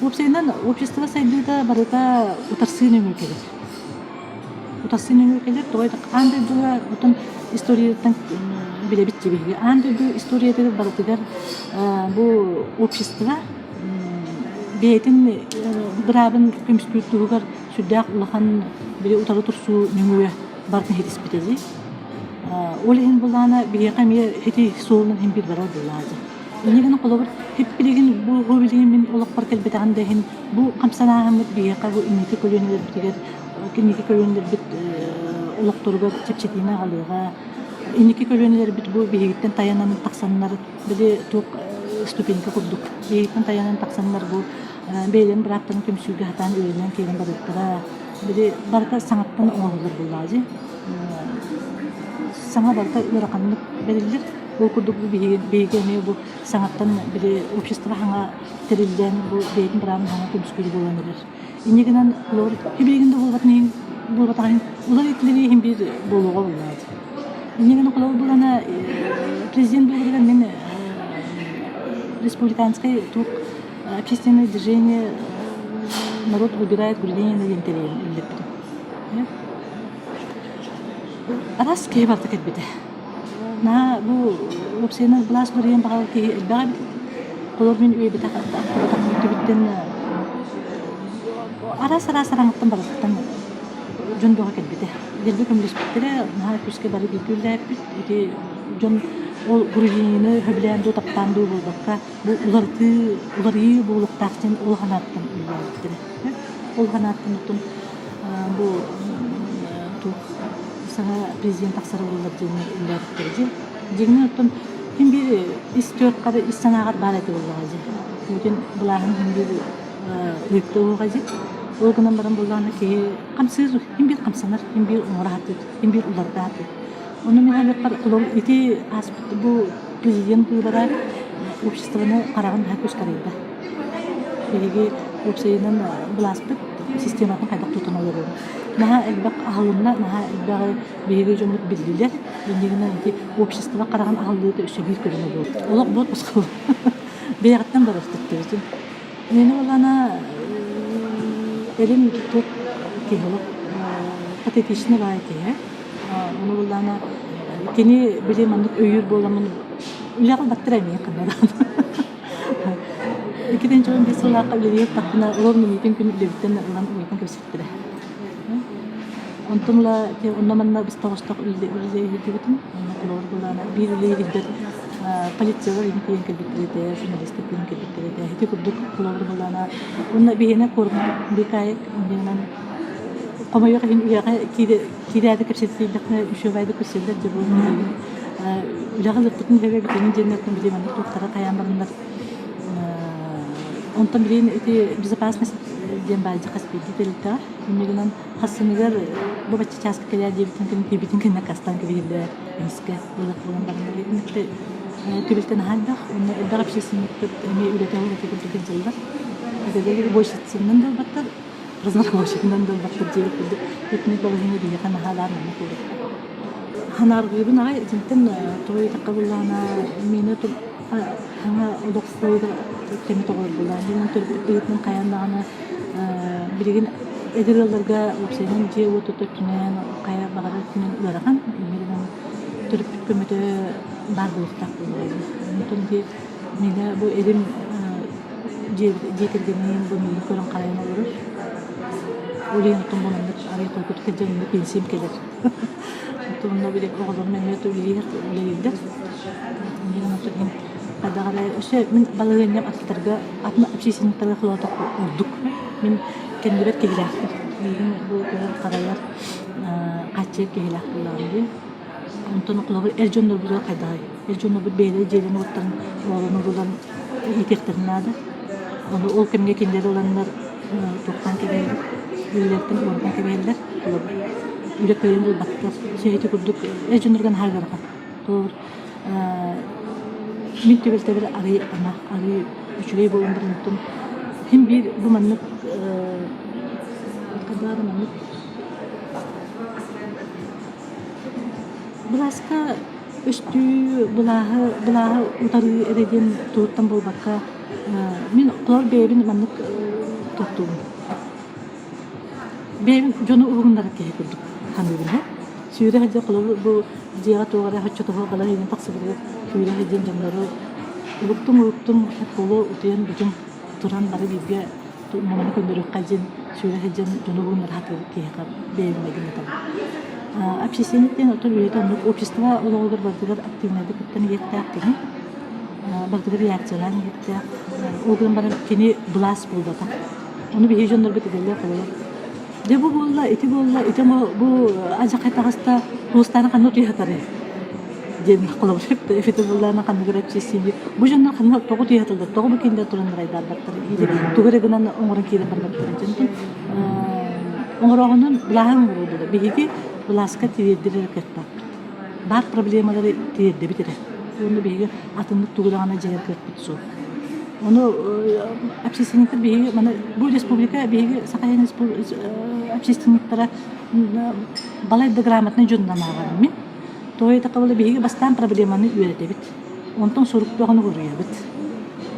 уопсайынан общество сайдыыта барыта утарсыы нөҥүө кэлэр. Утарсыы нөҥүө кэлэр, тоҕо диэтэххэ аан дойдуга оттон историяттан билэбит дии биһиги. Аан дойду историятыгар барытыгар бу общество бэйэтин быраабын көмүскүүр туһугар сүрдээх улахан били утары турсуу нөҥүө барытын иһитиспитэ дии. Ол иһин булаана биһиэхэ эмиэ ити суолунан иһин биир барар буоллаҕа дии. Инньэ гынан холобур хип билигин бу билигин мин олохпор кэлбэтэҕин да иһин бу хамсанааһыммыт биһиэхэ бу инники көлүөнэлэрбитигэр инники көлүөнэлэрбит олохторугар чэпчэтиини аҕалыаҕа. Инники көлүөнэлэрбит бу биһигиттэн тайанан тахсаннар били туох ступенька курдук биһигиттэн тайанан тахсаннар бу бэйэлэрин бырааптарын көмүскүүргэ сатаан үөрэнэн киирэн барыахтара. Били барыта саҥаттан оҥоһуллар буоллаҕа дии. Саҥа барыта ыараханнык бэриллэр. Ол курдук бу биһиги биһиги эмиэ бу саҥаттан били общество хаҥа тэриллэн бу бэйэтин быраабын хаҥа көмүскүүр буолан эрэр. Инньэ гынан олор билигин да буолбатын иһин буолбатаҕын иһин улар итилэри иһин биир буолуоҕа буоллаҕа дии. Инньэ гынан холобур булана президент буоларыгар мин республиканскай туох общественное движение народ выбирает Грудинина диэн тэрийэн үллэппитим. Араас киһи барыта кэлбитэ. Наһаа бу уопсайынан былаас уларыйан баҕарар киһи элбэх эбит. Холор мин үөйбэтэх ахтыбатах өттүбүттэн араас-араас араҥаттан барытыттан дьон бөҕө кэлбитэ. Дэлби көмөлөспүттэрэ, наһаа күүскэ бары бииргэ үлэлээбиппит. Ити дьон ол Грудинины сөбүлээн дуу, таптаан дуу буолбакка, Бу уларытыы, уларыйыы буолуохтаах диэн улахан ааттан үлэлээбиттэрэ. Улахан ааттан оттон бу туох саҥа президент тахсара буоллар диэн үлэлээбиттэрэ дии. Дьиҥинэн оттон ким биир ис түөрт ис санааҕар баар этэ буоллаҕа дии. Путин былааһын ким биир ыытта уоҕа дии. Ол гынан баран буоллаҕына киһи хамсыыр, ким биир хамсанар, ким биир оҥоро сатыыр, ким биир уларыта сатыыр. Ону мин саныахпар ити ааспыт бу президент быыбара обществоны хараҕын наһаа күүскэ арыйда. Биһиги уопсайынан былааспыт систематын хайдах тутан олоробут. Наһаа элбэх аһылынна, наһаа элбэҕи биһиги дьоммут биллилэр. Инньэ гынан ити общество хараҕын аһыллыыта өссө биир көрүҥэ буолла. Олох буот босхо бэйэҕиттэн барар төттөрүтүн. Миэнэ буоллаҕына эрим туох киһи олох патетичный баай киһи. Ону буллаҕына кини били маннык өйүүр буоламмын үлэҕэ ылбаттара эмиэ ханна даҕаны. Иккитин дьон биир сыллаахха үлэлиир таххына ровно миитин күн үлэбиттэн ылан ыйытан кэбиспиттэрэ. Онтон ыла онно-манна быстах-остох үлэлиирбитин, онно холобур буллаҕына биир үлэлиирбэр полициялар иһин тиийэн кэлбиттэр этэ, журналистар тиийэн кэлбиттэр этэ. Ити курдук холобур буллаҕына уонна биһиэнэ куорат быыкаайык иннинэн Хомойуох иһин үлэҕэ киирээри кэпсэтиилэхпинэ үчүгэйдик көрсөллөр дьэ бу үлэҕэ ылыппытын үһү бүтүнүн диэннэртэн билим маннык туохтара хайаан бараннар онтон билигин ити безопасность диэн баар дьэ хас биирдии тэрилтэҕэ инньэ гынан хассыныгар бу бачча чааска кэлээр диэбитин кэннэ тиийбитин кэннэ аккаастаан кэбиһиллэр эмискэ буолар буолан бараннар түбэлтэ наһаа элбэх уонна элбэх общественникпыт эмиэ үлэтэ үлэтэ курдук сылдьаллар убойщицынан да ылбаттар разнорабочайынан да ылбаппыт диэбит курдук итинник балаһыанньа биһиэхэ наһаа баар манна куоракка. Ханааргыыбын аҕай итинтэн тоҕо диэтэххэ буоллаҕына миэнэ хаҥа олох кэми тоҕойор буоллаҕына билигин төрөппүт быһыытынан хайаан даҕаны билигин эдэр ыалларга уопсайынан дьиэ-уот өттүнэн хайа баҕарар өттүнэн ыарахан инньэ гынан төрөппүт көмөтө баар буолуохтаах буоллаҕа онтон ити миэнэ бу эрим Дьиэ кэргэним бу миигин көрөн харайан олорор. Ол иһин оттон бу маннык арай холкутук сылдьан онно пенсиям кэлэр. Оттон онно били оҕолорум эмиэ үлэлиир үлэлииллэр. Мин оттон иһин хайдах эрэ өссө мин балаһыанньам атыттарга атын общественниктарга холоотоххо ордук. Мин кэннибэр киһилээхпин. Миигин бу көрөр харайар хааччыйар киһилээх буоллаҕым дии. Онтон холобур эр дьоннорбутугар хайдаҕый? Эр дьоннорбут бэйэлэрэ дьиэлэрин-уоттарын оҕолорун булан иитиэхтэрин наада. Ону ол кэмҥэ кинилэр ыланнар туохтан кэбиһэллэр, үлэлэриттэн уорутан кэбиһэллэр. Холобур, үлэ кыайан булбаттар. Сөһүтү курдук эр дьоннорго наһаа ыарахан. Холобур, Мин түбэлтэбэр арый ама арый үчүгэй буолан баран син биир бу маннык хайдах да маннык былааска өстүү былааһы былааһы утарыы эрэ диэн туһуттан буолбакка мин холор бэйэбин маннык туттубун. Бэйэм дьону уһугуннарар киһи курдук саныыбын ээ. Сүүрэ сылдьан холобур бу дьиэҕэ туох эрэ оччотооҕу балай иһин тахсыбытыгар сүүрэ сылдьан дьоннору уһуктуҥ-уһуктуҥ буолуо утуйан бүтүҥ туран бары бииргэ муҥаны көннөрүөххэ диэн сүүрэ сылдьан дьону уһугуннара сатыыр киһиэхэ бэйэм майгыннатабын. Общественник диэн оттон үлэтэ оннук общество олоҕугар барытыгар активнайдык кыттан иһиэхтээх кини. Барытыгар реакциялаан иһиэхтээх. Ол гынан баран кини былаас буолбатах. Ону биһиги дьоннорбут этэллэр холобур. Дьэ бу буолла, ити буолла, ити бу алдьархай таҕыста, туостааны ханна утуйа сытарый диэн холобур эфитэ буоллаана ханнык эрэ общественник бу дьоннор ханна тоҕо утуйа сыталлар, тоҕо бу кинилэр туран ырайдаабаттар или тугу эрэ гынан оҥорон киирэн барбаттар дьонтон оҥорооһунун былааһы оҥоруо биһиги былааска тириэрдэр эрэ кыахтаахпыт. Баар проблемалары тириэрдэбит эрэ. Уонна биһиги атыннык тугу даҕаны дьайар кыахпыт суох. Ону общественниктар биһиги маны бу республика биһиги Саха общественниктара балай да грамотнай дьонунан ааҕабын мин. Тоҕо диэтэххэ биһиги бастаан проблеманы үөрэтэбит. Онтон сурук бөҕөнү суруйабыт.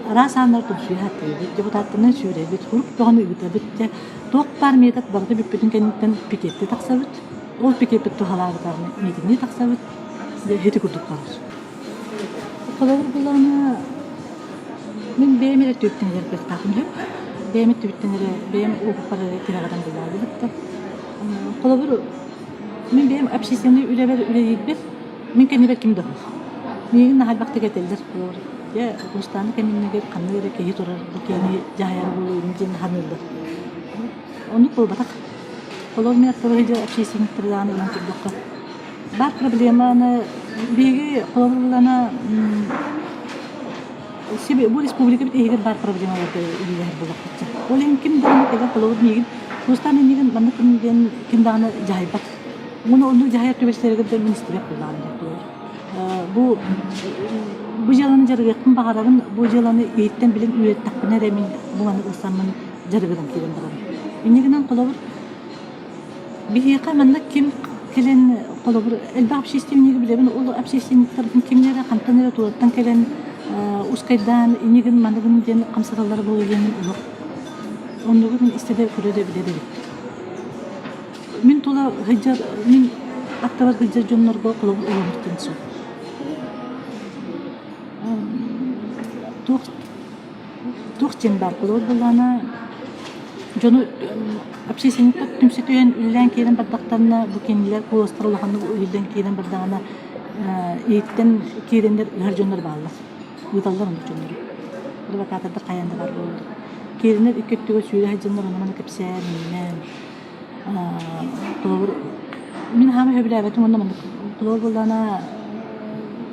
Араас ааннары тумсуйа сатыыбыт, депутаттарынан сүүрэбит, сурук бөҕөнү ыытабыт. Дьэ, туох баар метод барыта бүппүтүн кэнниттэн пикетти тахсабыт. Ол пикеппит туһалаабытаҕына миитиннии тахсабыт. Дьэ, ити курдук барар. Холобур буллаҕына, мин бэйэм эрэ түбүттэн эрэ кыахтаахпын үһү. Бэйэм өттүбүттэн эрэ, бэйэм уопуппар эрэ тирэҕирэн булаабыт да. Холобур, мин бэйэм общественнай үлэбэр үлэлиирбэр мин кэннибэр ким да суох. Миигин наһаа элбэхтик этэллэр, холобур, дьэ, Кустаана кэннигэр ханнык эрэ киһи турар, бу киһини дьаһайар буолуо диэн саныыллар. Оннук буолбатах. Холобур, мин аттыбар сылдьар общественниктары даҕаны ылан көрдөххө, баар проблеманы биһиги холобурлана бу республикабыт иһигэр баар проблемаларга үлэлэһэр буолуохпут. Ол иһин ким даҕаны кэлэн холобур миигин Кустаан иннигин маннык диэн ким даҕаны дьаһайбат. Уонна оннук дьаһайар түбэлтэлэргэ да мин истибэт буоллаҕым диэн Бу бу дьыаланы дьарыгыахпын баҕарабын, бу дьыаланы иһиттэн билэн үөрэттэхпинэ эрэ мин бу маны ылсаммын дьарыгыран киирэн барабын. Инньэ гынан холобур биһиэхэ манна ким кэлэн холобур элбэх общественниги билэбин, ол общественниктарбын кимнэрэ хантан эрэ туораттан кэлэн ускайдаан иннигин маныгын диэн хамсаталлара буолуо диэммин олох оннугу мин истэ да көрө да билэ да иликпин. Мин тула сылдьар, мин аттыбар сылдьар дьоннорго холобур ылынар диэн суох. Туох туох диэн баар холобур буоллаҕына дьону общественниктар түмсэ түһэн үлэлээн киирэн бардахтарына бу кинилэр куоластара улаханнык үлэлээн киирэн бардаҕына иһиттэн киирэннэр ыһар дьоннор бааллар. Ыыталлар оннук дьоннору. Провокатордар хайаан да баар буолаллар. Киирэннэр икки өттүгэр сүүрэ сылдьаннар ону-маны кэпсээн, иҥнэн Холобур, мин хаама сөбүлээбэтим уонна маннык холобур буоллаҕына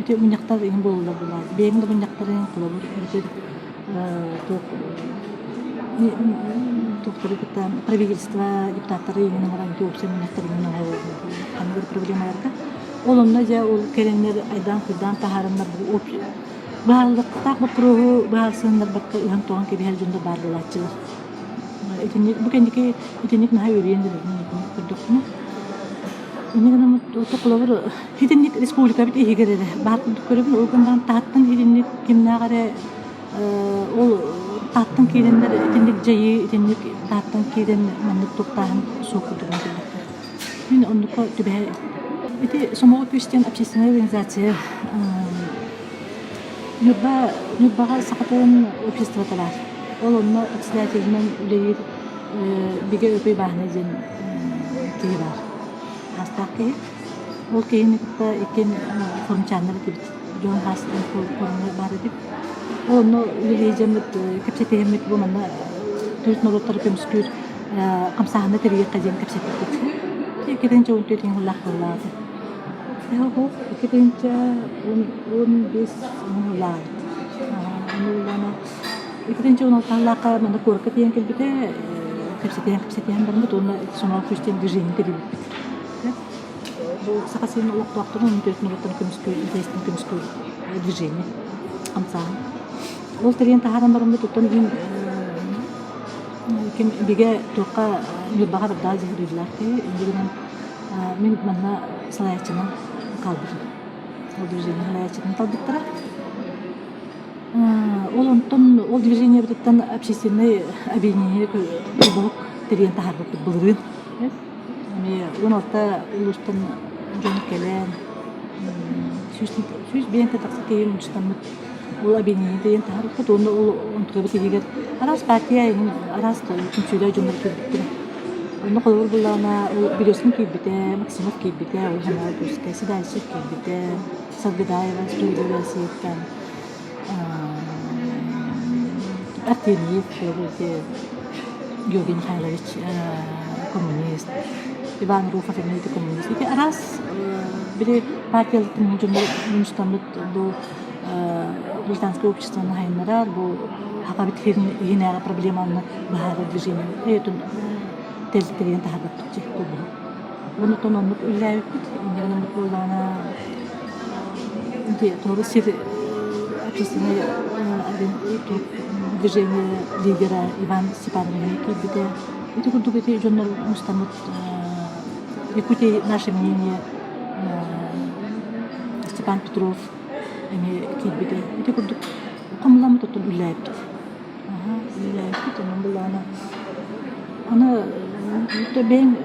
ити мунньахтар иһин буолаллар буоллаҕа. Бэйэҥ да мунньахтарыҥ холобур эбэтэр туох туохтары кытта правительство депутаттары иһин оҥорон ити уопсай мунньахтар иһин оҥорор проблемаларга. Ол онно дьэ ол кэлэннэр айдаан-куйдаан таһаараннар бу быһаарыллыахтаах боппуруоһу быһаарсыһыннарбакка ыһан-тоҕон кэбиһэр дьон да баар буолааччылар. Итинник бу кэнники итинник наһаа үөрүйэн да итинник көрдөхпүнэ. Инньэ гынан холобур итинник республикабыт иһигэр эрэ баар курдук көрөбүн. Ол гынан баран таһыттан итинник кимнээх эрэ ол таһыттан киирэннэр итинник дьайыы итинник таһыттан киирэн маннык туохтааһын суох курдук көрдөхпүн. Мин оннукка түбэһэ ити Сомоҕо күүс диэн общественнай организация Ньурба Ньурбаҕа саха тылын обществота баар. Ол онно председателинэн үлэлиир Бигэ Өкөй Бааһынай диэн киһи баар. Хаастаах киһи. Ол киһини кытта иккиэн хормчааннар этибит. Дьон хаастан форумҥа баар этибит. Ол онно үлэлии дьоммут кэпсэтиһэммит бу манна төрүт норуоттары көмүскүүр хамсааһыны тэрийиэххэ диэн кэпсэппиппит. 2014 сыллаах буоллаҕа. Эһэ 2015 сыллаах. Ону ыллаана 2016 сыллаахха манна куоракка тиийэн кэлбитэ, кэпсэтиһэн кэпсэтиһэн барбыт уонна Сомоҕо күүс диэн движение тэрийбиппит. Бу Саха сирин олохтоохторун уонна төрүт норуоттарын көмүскүүр, интэриэстэрин көмүскүүр движение. Хамсааһын. Ол тэрийэн таһааран бараммыт оттон мин ким бигэ туохха Ньурбаҕа бардаҕа дьиһирүүлээх киһи иннигинэн мин манна салайааччынан хаалбытым. Ол движение салайааччытын талбыттара. Ол онтон ол движениебытыттан общественнай объединение холбоһук тэрийэн таһаарбыппыт былырыын. Эмиэ 16 улуустан дьон кэлэн 100 биэнтэ тахса киһи мустаммыт ол объединение тэрийэн таһаарбыппыт уонна ол онтукабыт иһигэр араас партия иһин араас түмсүүлээх дьоннор киирбиттэрэ. Онно холобур буллаҕына ол Березкин киирбитэ, Максимов киирбитэ, ол Хамаҕа Күүскэ, Седалищев киирбитэ, Саргыдаева, Справедливая Россияттан Артемьев, ити Георгий Михайлович коммунист, Иван Руфов эмиэ ити коммунист. Ити араас били партиялартан дьоннор мустаммыт бу гражданское обществоны хайыннарар, бу хакабит иһинээҕи проблеманы быһаарар движение өйөтүн тэрилтэлэрин таһаарбаппыт дии Оннуттан оннук үлэлээбиппит. Инньэ гынан буоллаҕына ити сир общественное движение лидера Иван Степанович киирбитэ. Ити курдук ити дьоннор мустаммыт Якутия наше мнение Степан Петров эмиэ киирбитэ. Ити курдук хомуламмыт оттон үлэлээбиппит. Үлэлээбиппит онон былаана аны бэйэм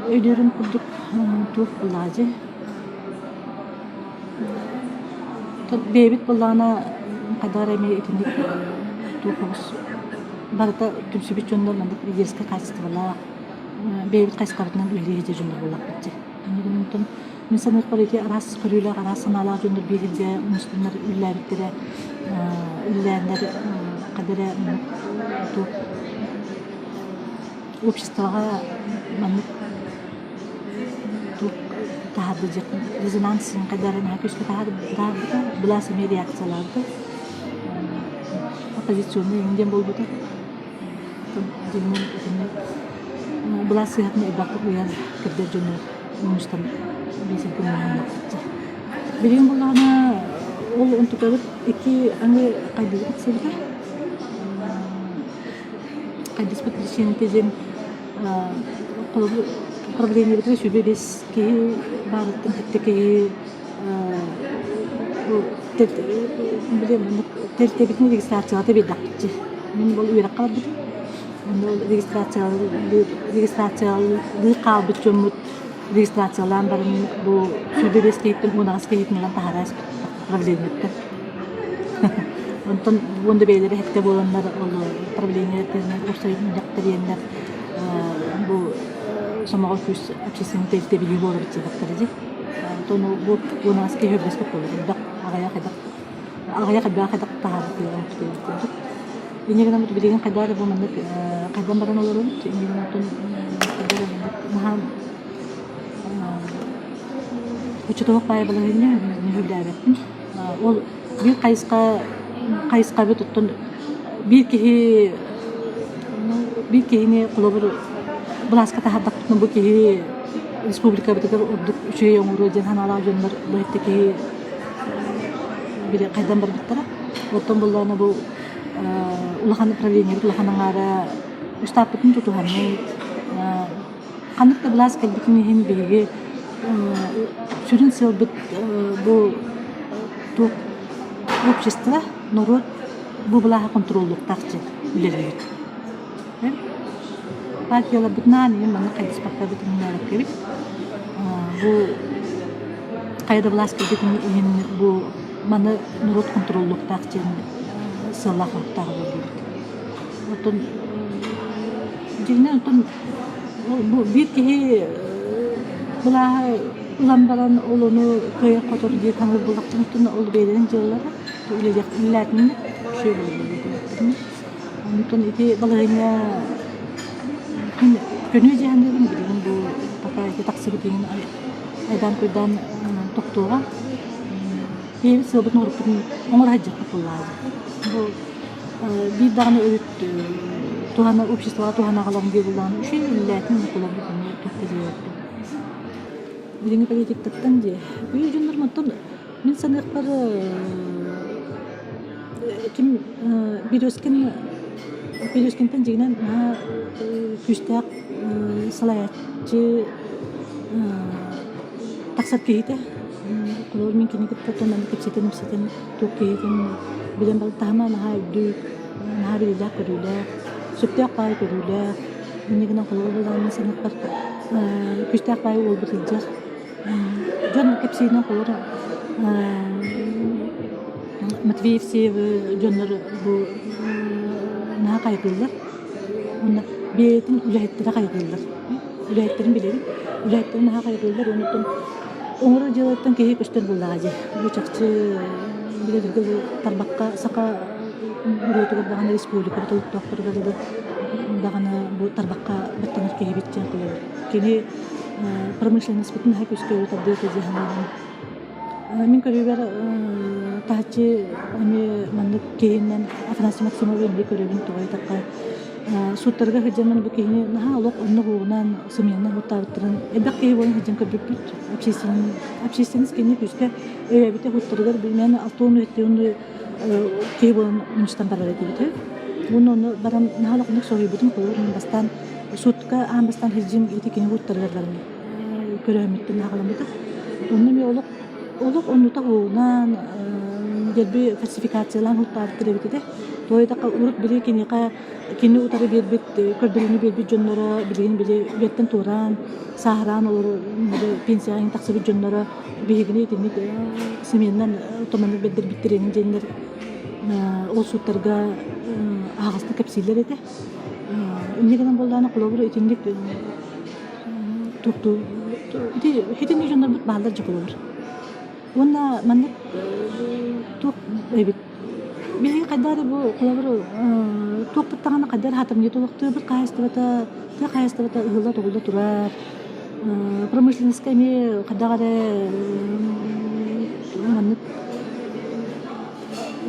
өйдүүрүм курдук туох былаадьы бэйэбит былаана хайдах эрэ эмиэ итинник туох оҕус барыта түмсүбүт дьоннор маннык лидерскэй хаачыстыбалаах бэйэбит хайысхабытынан үлэлии сылдьар дьоннор буоллахпыт дии. Онтон мин саныахпар ити араас көрүүлээх, араас санаалаах дьоннор биир сиргэ мустуннар үлэлээбиттэрэ үлэлээннэр хайда эрэ туох обществоҕа маннык туох таһаарда диэххин резонанс хайда эрэ наһаа күүскэ таһаарбыта, былаас эмиэ реакциялаабыта, оппозиционный эҥин диэн буолбута. Дьиҥинэн итинник былаас сыыһатын элбэхтик уйан кырдьар дьону мунньустан биэсэргэ мунньуннахпыт. Билигин буоллаҕына ол онтукабыт икки аҥы хайдыыга тахсыбыта. Хайдыспыт причината диэн холобур управлениебытыгар 25 киһи баарыттан сэттэ киһи тэрилтэбитин регистрациялата биэрдэхпит Мин ол үөрэххэ барбытым. Онно ол регистрациялыы хаалбыт дьоммут регистрациялаан баран бу 25 киһиттэн 18 киһитин ылан таһаараа испит правлениеттан. Онтон уонна бэйэлэрэ сэттэ буоланнар ол правление уопсай мунньах тэрийэннэр бу сомоҕо күүс общественнай тэрилтэ билии буолабыт диэтэхтэрэ дии. Онтон бу 18 киһи өбүлэспит буолар элбэх аҕыйах элбэх аҕыйах элбэх хайдах таһаарбытыгар курдук. Инньэ гынан билигин хайдах эрэ бу маннык хайдан баран олоробут. Инньэ гынан оттон хайдах эрэ маннык наһаа оччотооҕу баай балаһыанньа нөһүлээбэппин. Ол биир хайысха хайысхабыт оттон биир киһи биир киһини холобур былааска таһаардахпытына бу киһи республикабытыгар ордук үчүгэй оҥоруо диэн санаалаах дьоннор бу эттэ киһи били хайдан барбыттара. Оттон буоллаҕына бу улахан управлениебыт улахан аҥаара устааппытын тутуһаммыт ханнык да былаас кэлбитин иһин биһиги сүрүн сыалбыт бу туох общество, норуот бу былааһы хонтуруоллуохтаах диэн үлэлиибит. Партияларбытынаан иһин маннык хайдыспаттарбыт иһиннээбэккэбит. Бу хайа да былаас кэлбитин иһин бу маны норуот хонтуруоллуохтаах диэн сыаллаах-соруктаах үлэлиибит. Оттон дьиҥинэн оттон бу биир киһи былааһы ылан баран ол ону кыайар-хотор диир саныыр буоллахтарына ол бэйэлэрин дьыалалара үлэлээтиннэр үчүгэй буолуо Онтон ити балаһыанньа көнүө дии саныыбын билигин бу пока ити тахсыбыт иһин айдаан-куйдаан тохтуоҕа. Бэйэбит сыалбытын оҥорбуппутун оҥоро сылдьыахпыт буоллаҕа. Бу биир даҕаны өрүт туһана обществоҕа туһана аҕалан диэ буоллаҕына үчүгэй үлэлээтин холобур эмиэ туох да диэбэппин. Билиҥҥи политиктартан дии. Үһү дьоннорум оттон мин саныахпар. Ким Березкин Березкинтэн дьиҥинэн наһаа күүстээх салайааччы тахсар киһитэ. Холобур, мин кини кытта тоннаны кэпсэтэн-ипсэтэн туох киһитин билэн баран таһыма наһаа үрдүк, наһаа билиилээх-көрүүлээх, сөптөөх баай көрүүлээх. Инньэ гынан холобур буоллаҕына саныахпар күүстээх баай уолбут сылдьар. Дьон кэпсииринэн холобур Матвей Евсеевы дьоннор бу наһаа хайҕыыллар. Уонна бэйэтин үлэһиттэрэ хайҕыыллар. Үлэһиттэрин билэбин. Үлэһиттэрин наһаа хайҕыыллар уонна оҥорор дьыалаттан киһи көстөр буоллаҕа дии. Бу чахчы билэргэ тарбахха саха норуотугар даҕаны республикабыт олохтоохторугар даҕаны бу тарбахха баттанар киһибит диэн холобур. Кини промышленностьпытын наһаа күүскэ өрө тардыа дии саныыбын. Мин көрүүбэр таһыччы эмиэ маннык киһинэн Афанасий Максимовы эмиэ көрөбүн тоҕо диэтэххэ сууттарга сылдьаммын бу киһини наһаа олох оннук угунан сымыйанан уоттаабыттарын элбэх киһи буолан сылдьан көрбүппүт. Общественность кини күүскэ өйөөбүтэ сууттарыгар билмээн 60 киһи буолан мунньустан барар этибит. Уонна ону баран наһаа улаханнык соһуйбутум холобур бастаан суутка аан бастаан сылдьым ити кини сууттарыгар баран көрөөммүттэн аҕаламмыта. Онно эмиэ олох олох оннута уунан дэлби фальсификациялаан уттаабыттар эбит этэ. Тоҕо диэтэххэ урут били киниэхэ кини утары биэрбит көрдөрүүнү биэрбит дьонноро билигин били үлэттэн туораан сааһыраан олорор пенсияҕа тахсыбыт дьонноро биһигини итинник сымыйанан томаннык бэрдэрбиттэрин диэннэр ол сууттарга аһаҕастык кэпсииллэр этэ. Инньэ гынан буоллаҕына холобур итинник туохтуу ити итинник дьоннорбут бааллар дьэ холобур. Уонна маннык туох эбит биһиги хайдах эрэ бу холобур туохпут даҕаны хайдах эрэ хатамньыта олохтуубут хаһаайыстыбата тыа хаһаайыстыбата ыһылла-тоҕулла турар. Промышленноска эмиэ хайдах эрэ маннык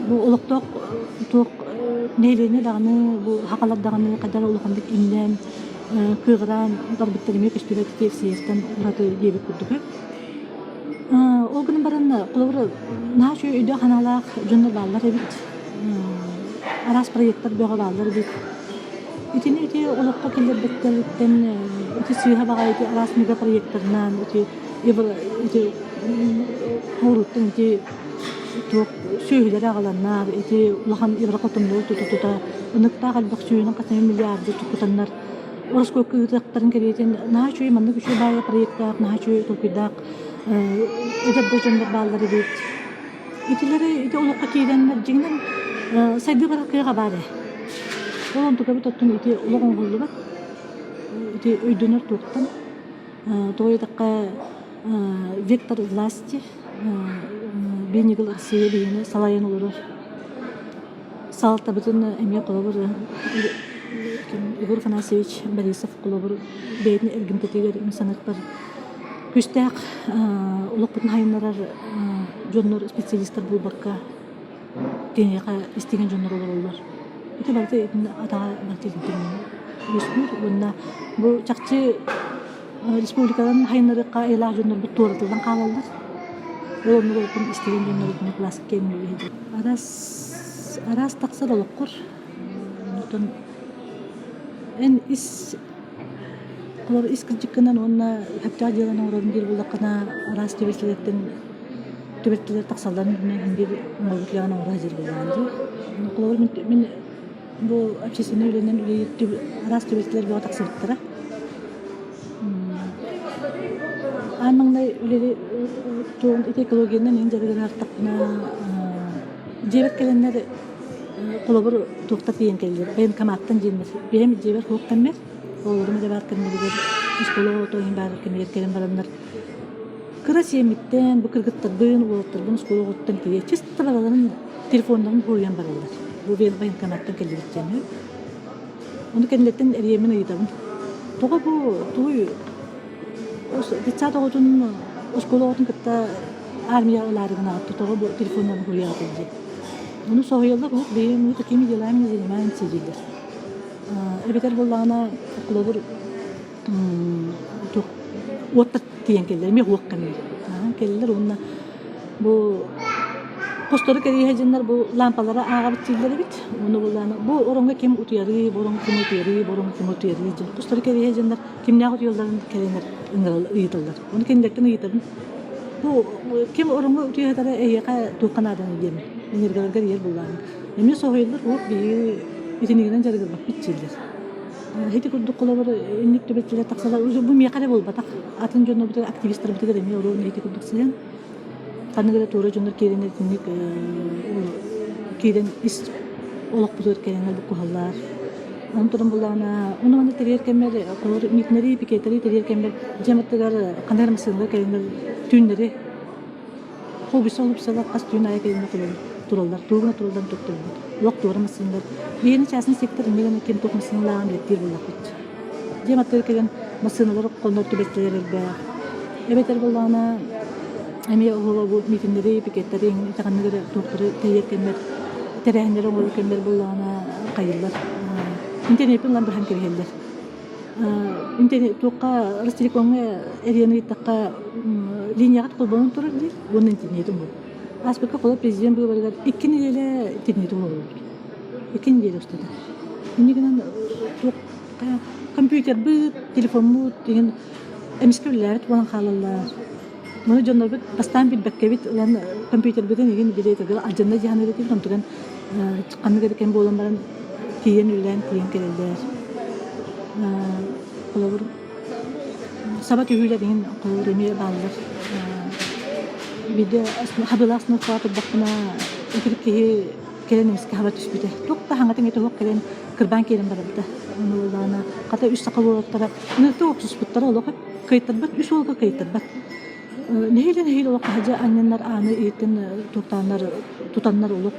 бу олохтоох туох нэһилиэнньэ даҕаны бу сахалар даҕаны хайдах эрэ улаханнык иҥнэн кыаҕыраан барбыттар эмиэ көстүбэт киэксийэттэн ураты диэбит курдук. Ол гынан баран холобур наһаа үчүгэй өйдөөх-санаалаах дьоннор бааллар эбит. Араас проектар бөҕө бааллар эбит. Итини ити олоххо киллэрбиттэриттэн ити сыыһа баҕайы ити араас мегапроектарынан ити ити хоруттан ити туох сүөһүлэри аҕаланнар ити улахан еврохотоннору тута-тута ыныктаах элбэх сүүһүнэн хас эмэ миллиарды тутаннар ороскуокка ыытыахтарын кэриэтин наһаа үчүгэй маннык үчүгэй баайа проектаах наһаа үчүгэй толкуйдаах эдэр да дьоннор бааллар эбит. Итилэри ити олоххо киирэннэр дьиҥинэн сайдыы барар кыаҕа баар ээ. Ол онтукабыт оттон ити олох оҥоһуллубат. Ити өйдөнөр туохтан. Тоҕо диэтэххэ вектор власти биир ньыгыл Россия биһигини салайан олорор. Салалтабытын эмиэ холобур Егор Афанасьевич Борисов холобур бэйэтин эргимтэтигэр мин саныахпар күүстээх олохпутун сайыннарар дьоннор специалистар буолбакка киниэхэ истигэн дьоннор олороллор. Ити барыта итиннэ атаҕа барыта итинтэн үөскүүр уонна бу чахчы республиканан сайыннарыахха айылаах дьоннорбут туоратыллан хаалаллар. Ол оннук олоххун истигэн дьоннор итинник кылааска киэҥ Араас араас тахсар олоххор онтон эн ис Олор ис кырдьыккынан уонна сөптөөх дьыаланы оҥорорун диир буоллаххына, араас түбэлтэлэртэн түбэлтэлэр тахсалларын үрдүнэн иһин биир оҥорбут үлэҕин оҥоро сылдьар буоллаҕын дии. Холобур, мин, мин бу общественнай үлэнэн үлэлиир араас түбэлтэлэр бөҕө тахсыбыттара. Аан маҥнай үлэли туон ити экологиянан иһин дьарыгырартахпына, дьиэбэр кэлэннэр холобур туохтар тиийэн кэллилэр военкоматтан диэннэр бэйэм дьиэбэр суох кэммэр оҕолорум эрэ баар кэмнэригэр оскуола оҕото иһин баар кэмигэр кэлэн бараннар кыра сиэммиттэн бу кыргыттарбын уолаттарбын оскуола оҕотуттан тиийэ чисто бараларын телефоннарын хоруйан бараллар бу военкоматтан кэллибит диэн ону кэннилэриттэн эрийэммин ыйытабын тоҕо бу тугуй детсад оҕотун оскуола оҕотун кытта армияҕа ылаары гынаҕыт тоҕо бу телефоннарын хоруйаҕытый диэн Ону соһуйаллар, уһук бэйэм мы такими делами не занимаемся дииллэр. Эбэтэр буоллаҕына, холобур, туох уоттар тиийэн кэллэр, эмиэ уох кэмигэр. Кэллэр уонна бу Хостору кэрийэ сылдьаннар бу лаампалары ааҕабыт дииллэр эбит. Ону буллаана бу ороҥҥо ким утуйарый, бу ороҥҥо ким утуйарый, бу ороҥҥо ким утуйарый диэн хостору кэрийэ сылдьаннар кимнээх утуйалларын кэлэннэр ыйыталлар. Ону кинилэртэн ыйытабын. Бу ким ороҥҥо утуйа сытара эһиэхэ туохха нааданый диэммин. Энергияларга эрийэр буллаана. Эмиэ соһуйаллар, уох биһиги итинигинэн дьарыгырбаппыт дииллэр. Ити курдук холобур инник түбэлтэлэр тахсаллар. Бу миэхэ эрэ буолбатах. Атын дьоннорбутугар, активистарбытыгар эмиэ оруолун ити курдук сыһыан. Ханнык эрэ туора дьоннор киирэн итинник киирэн ис олохпутугар кэлэннэр буккуһаллар. Онон туран буллаҕына, ону маны тэрийэр кэммэр, холобур, митиннэри, пикетэри тэрийэр кэммэр дьиэм аттыгар ханнык эрэ массыыналар кэлэннэр түүннэри Холбуйса-холбуйсалар хас түүн аайы кэлинэ тураллар, тугу гына туралларын туттарбыт. Олох туора массыыналар. Биһиэнэ частный сектор инньэ гына ким туох массыыналааҕын билэттиир буоллахпыт. Дьиэм аттыгар кэлэн массыыналар хоннор түбэлтэлэр элбэх. Эбэтэр буоллаҕына эмиэ оһоло бу митиннэри, пикеттэри итэҕэннэр эрэ туохтары тэрийэр кэммэр, тэрээһиннэри оҥорор кэммэр буоллаҕына хайыыллар. Интернеппин ылан быһан кэбиһэллэр. Туохха Ростелекомҥа эрийэн ыйыттахха линияҕа холбонон турар дии уонна интернетим бу. Ааспыкка холо президент быыбарыгар икки нэдиэлэ интернетим олорбут. Икки нэдиэлэ устата. Инньэ гынан туох компьютербыт, телефоммут деген эмискэ үлэлээбит буолан хаалаллар. Маны дьоннорбут бастаан билбэккэбит ылан компьютербытын игин билиэтигэр алдьанна дии саныыр этибит, онтуган ханнык эрэ кэм буолан баран тиийэн үлэлээн тиийэн кэлэллэр. Холобур, саба түһүүлэр иһин холобур эмиэ бааллар. Биирдэ хабыылаах сныхпаҕа турдахпына итирик киһи кэлэн эмискэ хаба түспүтэ. Туох да хаҥатын этэ суох кэлэн кырбаан киирэн барбыта. Ону буоллаҕына хата үс саха уолаттара ынырыктык охсуспуттара олох кыайтарбат, үс уолга кыайтарбат. Нэһиилэ-нэһиилэ олох хаһадьа анньаннар ааны иһиттэн туохтааннар тутаннар олох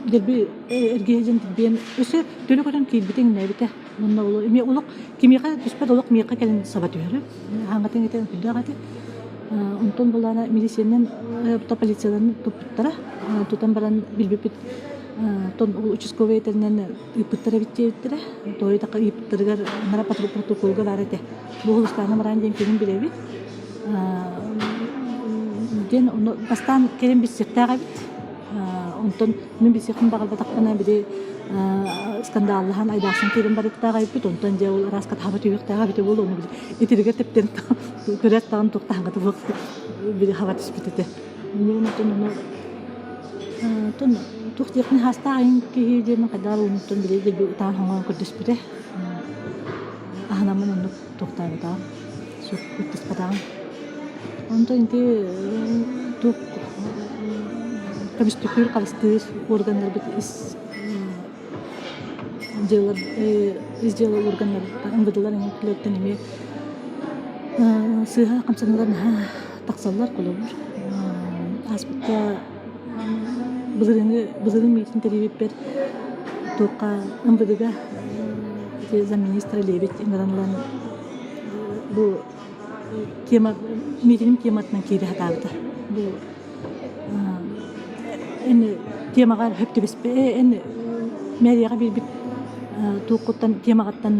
дэлби эргийэ дьэн тирбиэн өссө төлө көтөн киирбитэ иҥнээбитэ. Онно ол эмиэ олох кимиэхэ түспэт олох миэхэ кэлин саба түһэрэ. Хаҥатын этэ күйдээх этэ. Онтон булаана милициянан полицияларын туппуттара. Тутан баран билбиппит тон участковый этэринэн ыыппыттар эбит диэбиттэрэ. Тоойутахха ыыппыттарыгар нара протоколга баар этэ. Бу Хулустаана Мараан диэн кимин билэбит. Диэн ону бастаан кэлин билсиэхтээх эбит. Онтон мин билсиэхпин баҕарбатахпына били скандаллаһан айдаахсан киирэн барыктаах эбиппит. Онтон дьэ ол араас хатаһаба түһүөхтээх эбитэ буолуо ону били итиригэр тэптэн көрөөт даҕаны туохтааҥҥыта буолуох били хаба түспүт этэ. Онтон ону Оттон туох диэхпин хаастаах айан киһи диэмин хайдах уунуттан били дэлби ытаан хоҥоон көрдөспүтэ. Аһынаммын оннук туохтаабатаҕым, суох кыттыспатаҕым. Онтон ити туох көмүстүкүүр харыстыыр органнарбыт ис дьыала ис дьыала органнарыттан МВД-лар эҥин эмиэ сыыһа хамсаныылар наһаа тахсаллар холобур. Ааспыкка былырыыҥҥы былырыын миитин тэрийбиппэр туохха МВД-га ити замминистра Лебедь ыҥыран ылан бу тема миитиним тематынан киирэ сатаабыта. Бу эн темаҕа сөп түбэспэ эн мэрияҕа биэрбит туоххуттан темаҕыттан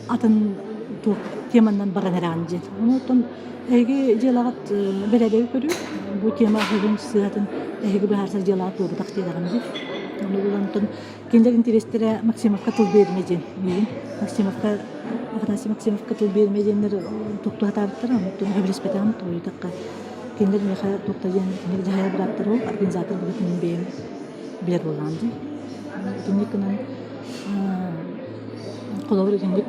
атын туох теманан баран эрэҕин диэн. Онон Эһиги дьыалаҕыт бэрээдэги көрүү, бу тема бүгүн сыһыатын эһиги быһаарсар дьыалаҕыт буолбатах диэтэҕим дии. Ону булан оттон кинилэр интэриэстэрэ Максимовка тыл биэримэ диэн миигин Максимовка Афанасий Максимовка тыл биэримэ диэннэр туохтуу сатаабыттара, онтон сөбүлэспэтэҕим тоҕуйдахха кинилэр миэхэ туох да диэн кинилэр дьаһайар бырааптара ол организатор быһыытынан мин бэйэм билэр буоллаҕым дии. Итинник гынан Холобур, итинник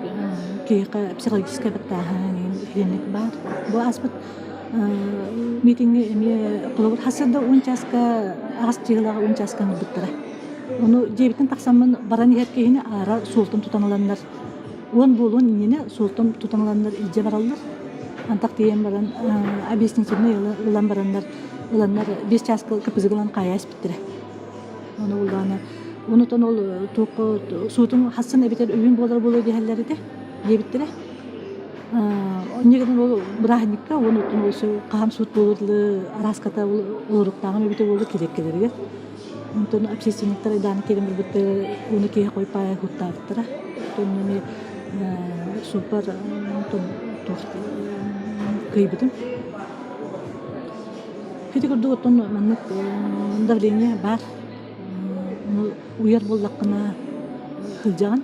киһиэхэ психологическай баттааһын итинник баар. Бу ааспыт митиҥҥэ эмиэ холобур хасыарда уон чааска аҕыс чыһылаҕа уон чааска ыҥырбыттара. Ону дьиэбиттэн тахсаммын баран иһэр киһини аара суолтан тутан ыланнар уон буолуон иннинэ суолтан тутан ыланнар илдьэ бараллар. Антах тиийэн баран объяснительнай ылан бараннар ыланнар биэс чааска КПЗ-га ылан хаайа испиттэрэ. Ону буллаҕына онутон ол туохха суутун хассын эбэтэр өйүүн буолар буолуо диэһэллэр этэ диэбиттэрэ. Инньэ гынан ол бырааһынньыкка уонна оттон ол хаһан суут буолуор дылы арааската олоруктааҕым эбитэ буолуо килиэккэлэригэр. Онтон общественниктар айдааны кэлэн барбыттар уону киһи хойпаайа хуттаабыттара. Оттон эмиэ Ити курдук оттон маннык давление баар. Уйар буоллаххына сылдьаҕын.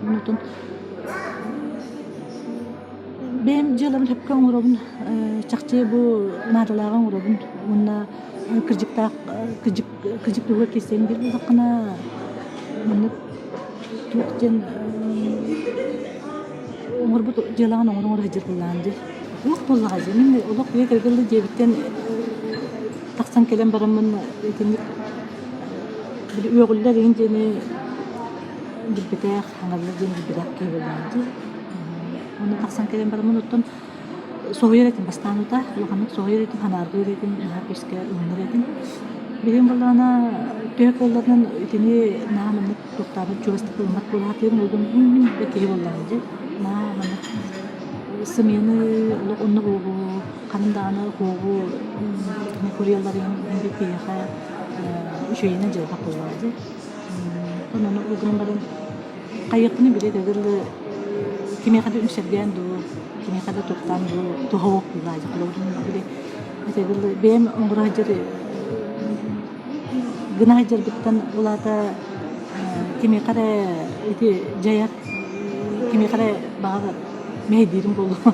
Онтон бэйэм дьыалабын сөпкө оҥоробун, чахчы бу наадалааҕы оҥоробун уонна кырдьыктаах кырдьык кырдьык туһугар киирсэбин диир буоллаххына маннык туох диэн оҥорбут дьыалаҕын оҥоро-оҥоро сылдьар буоллаҕын дии. Туох буоллаҕай дии, мин олох үйэ кэргэнлик дьиэбиттэн тахсан кэлэн бараммын итинник били үөҕүллэр иһин диэни билбэтэх, хаҥаллар диэн билбэтэх киһи буоллаҕым дии. Онно тахсан кэлэн бараммын оттон соһуйар этим бастаан утаа, улаханнык соһуйар этим, санааргыыр этим, наһаа күүскэ ылынар этим. Билигин буоллаҕына төһө кыалларынан итини наһаа маннык туохтаабат чугастык ылыммат буолаатыым, ол мин да киһи буоллаҕым дии. Наһаа маннык сымыйаны олох онно буолуо, ханан даҕаны хуоҕу куруйалларын киһиэхэ үчүгэйинэн дьайбат буоллаҕа дии. Онон ол гынан баран хайыахпыный били дылы кимиэхэ да үҥсэргээн дуу, кимиэхэ да туохтаан дуу туһа буоллаа дьэ холобурун били этэ дылы бэйэм оҥоро сылдьар гына сылдьарбыттан ол аата кимиэхэ эрэ ити дьайар кимиэхэ эрэ баҕар мэһэйдиирим буолуо.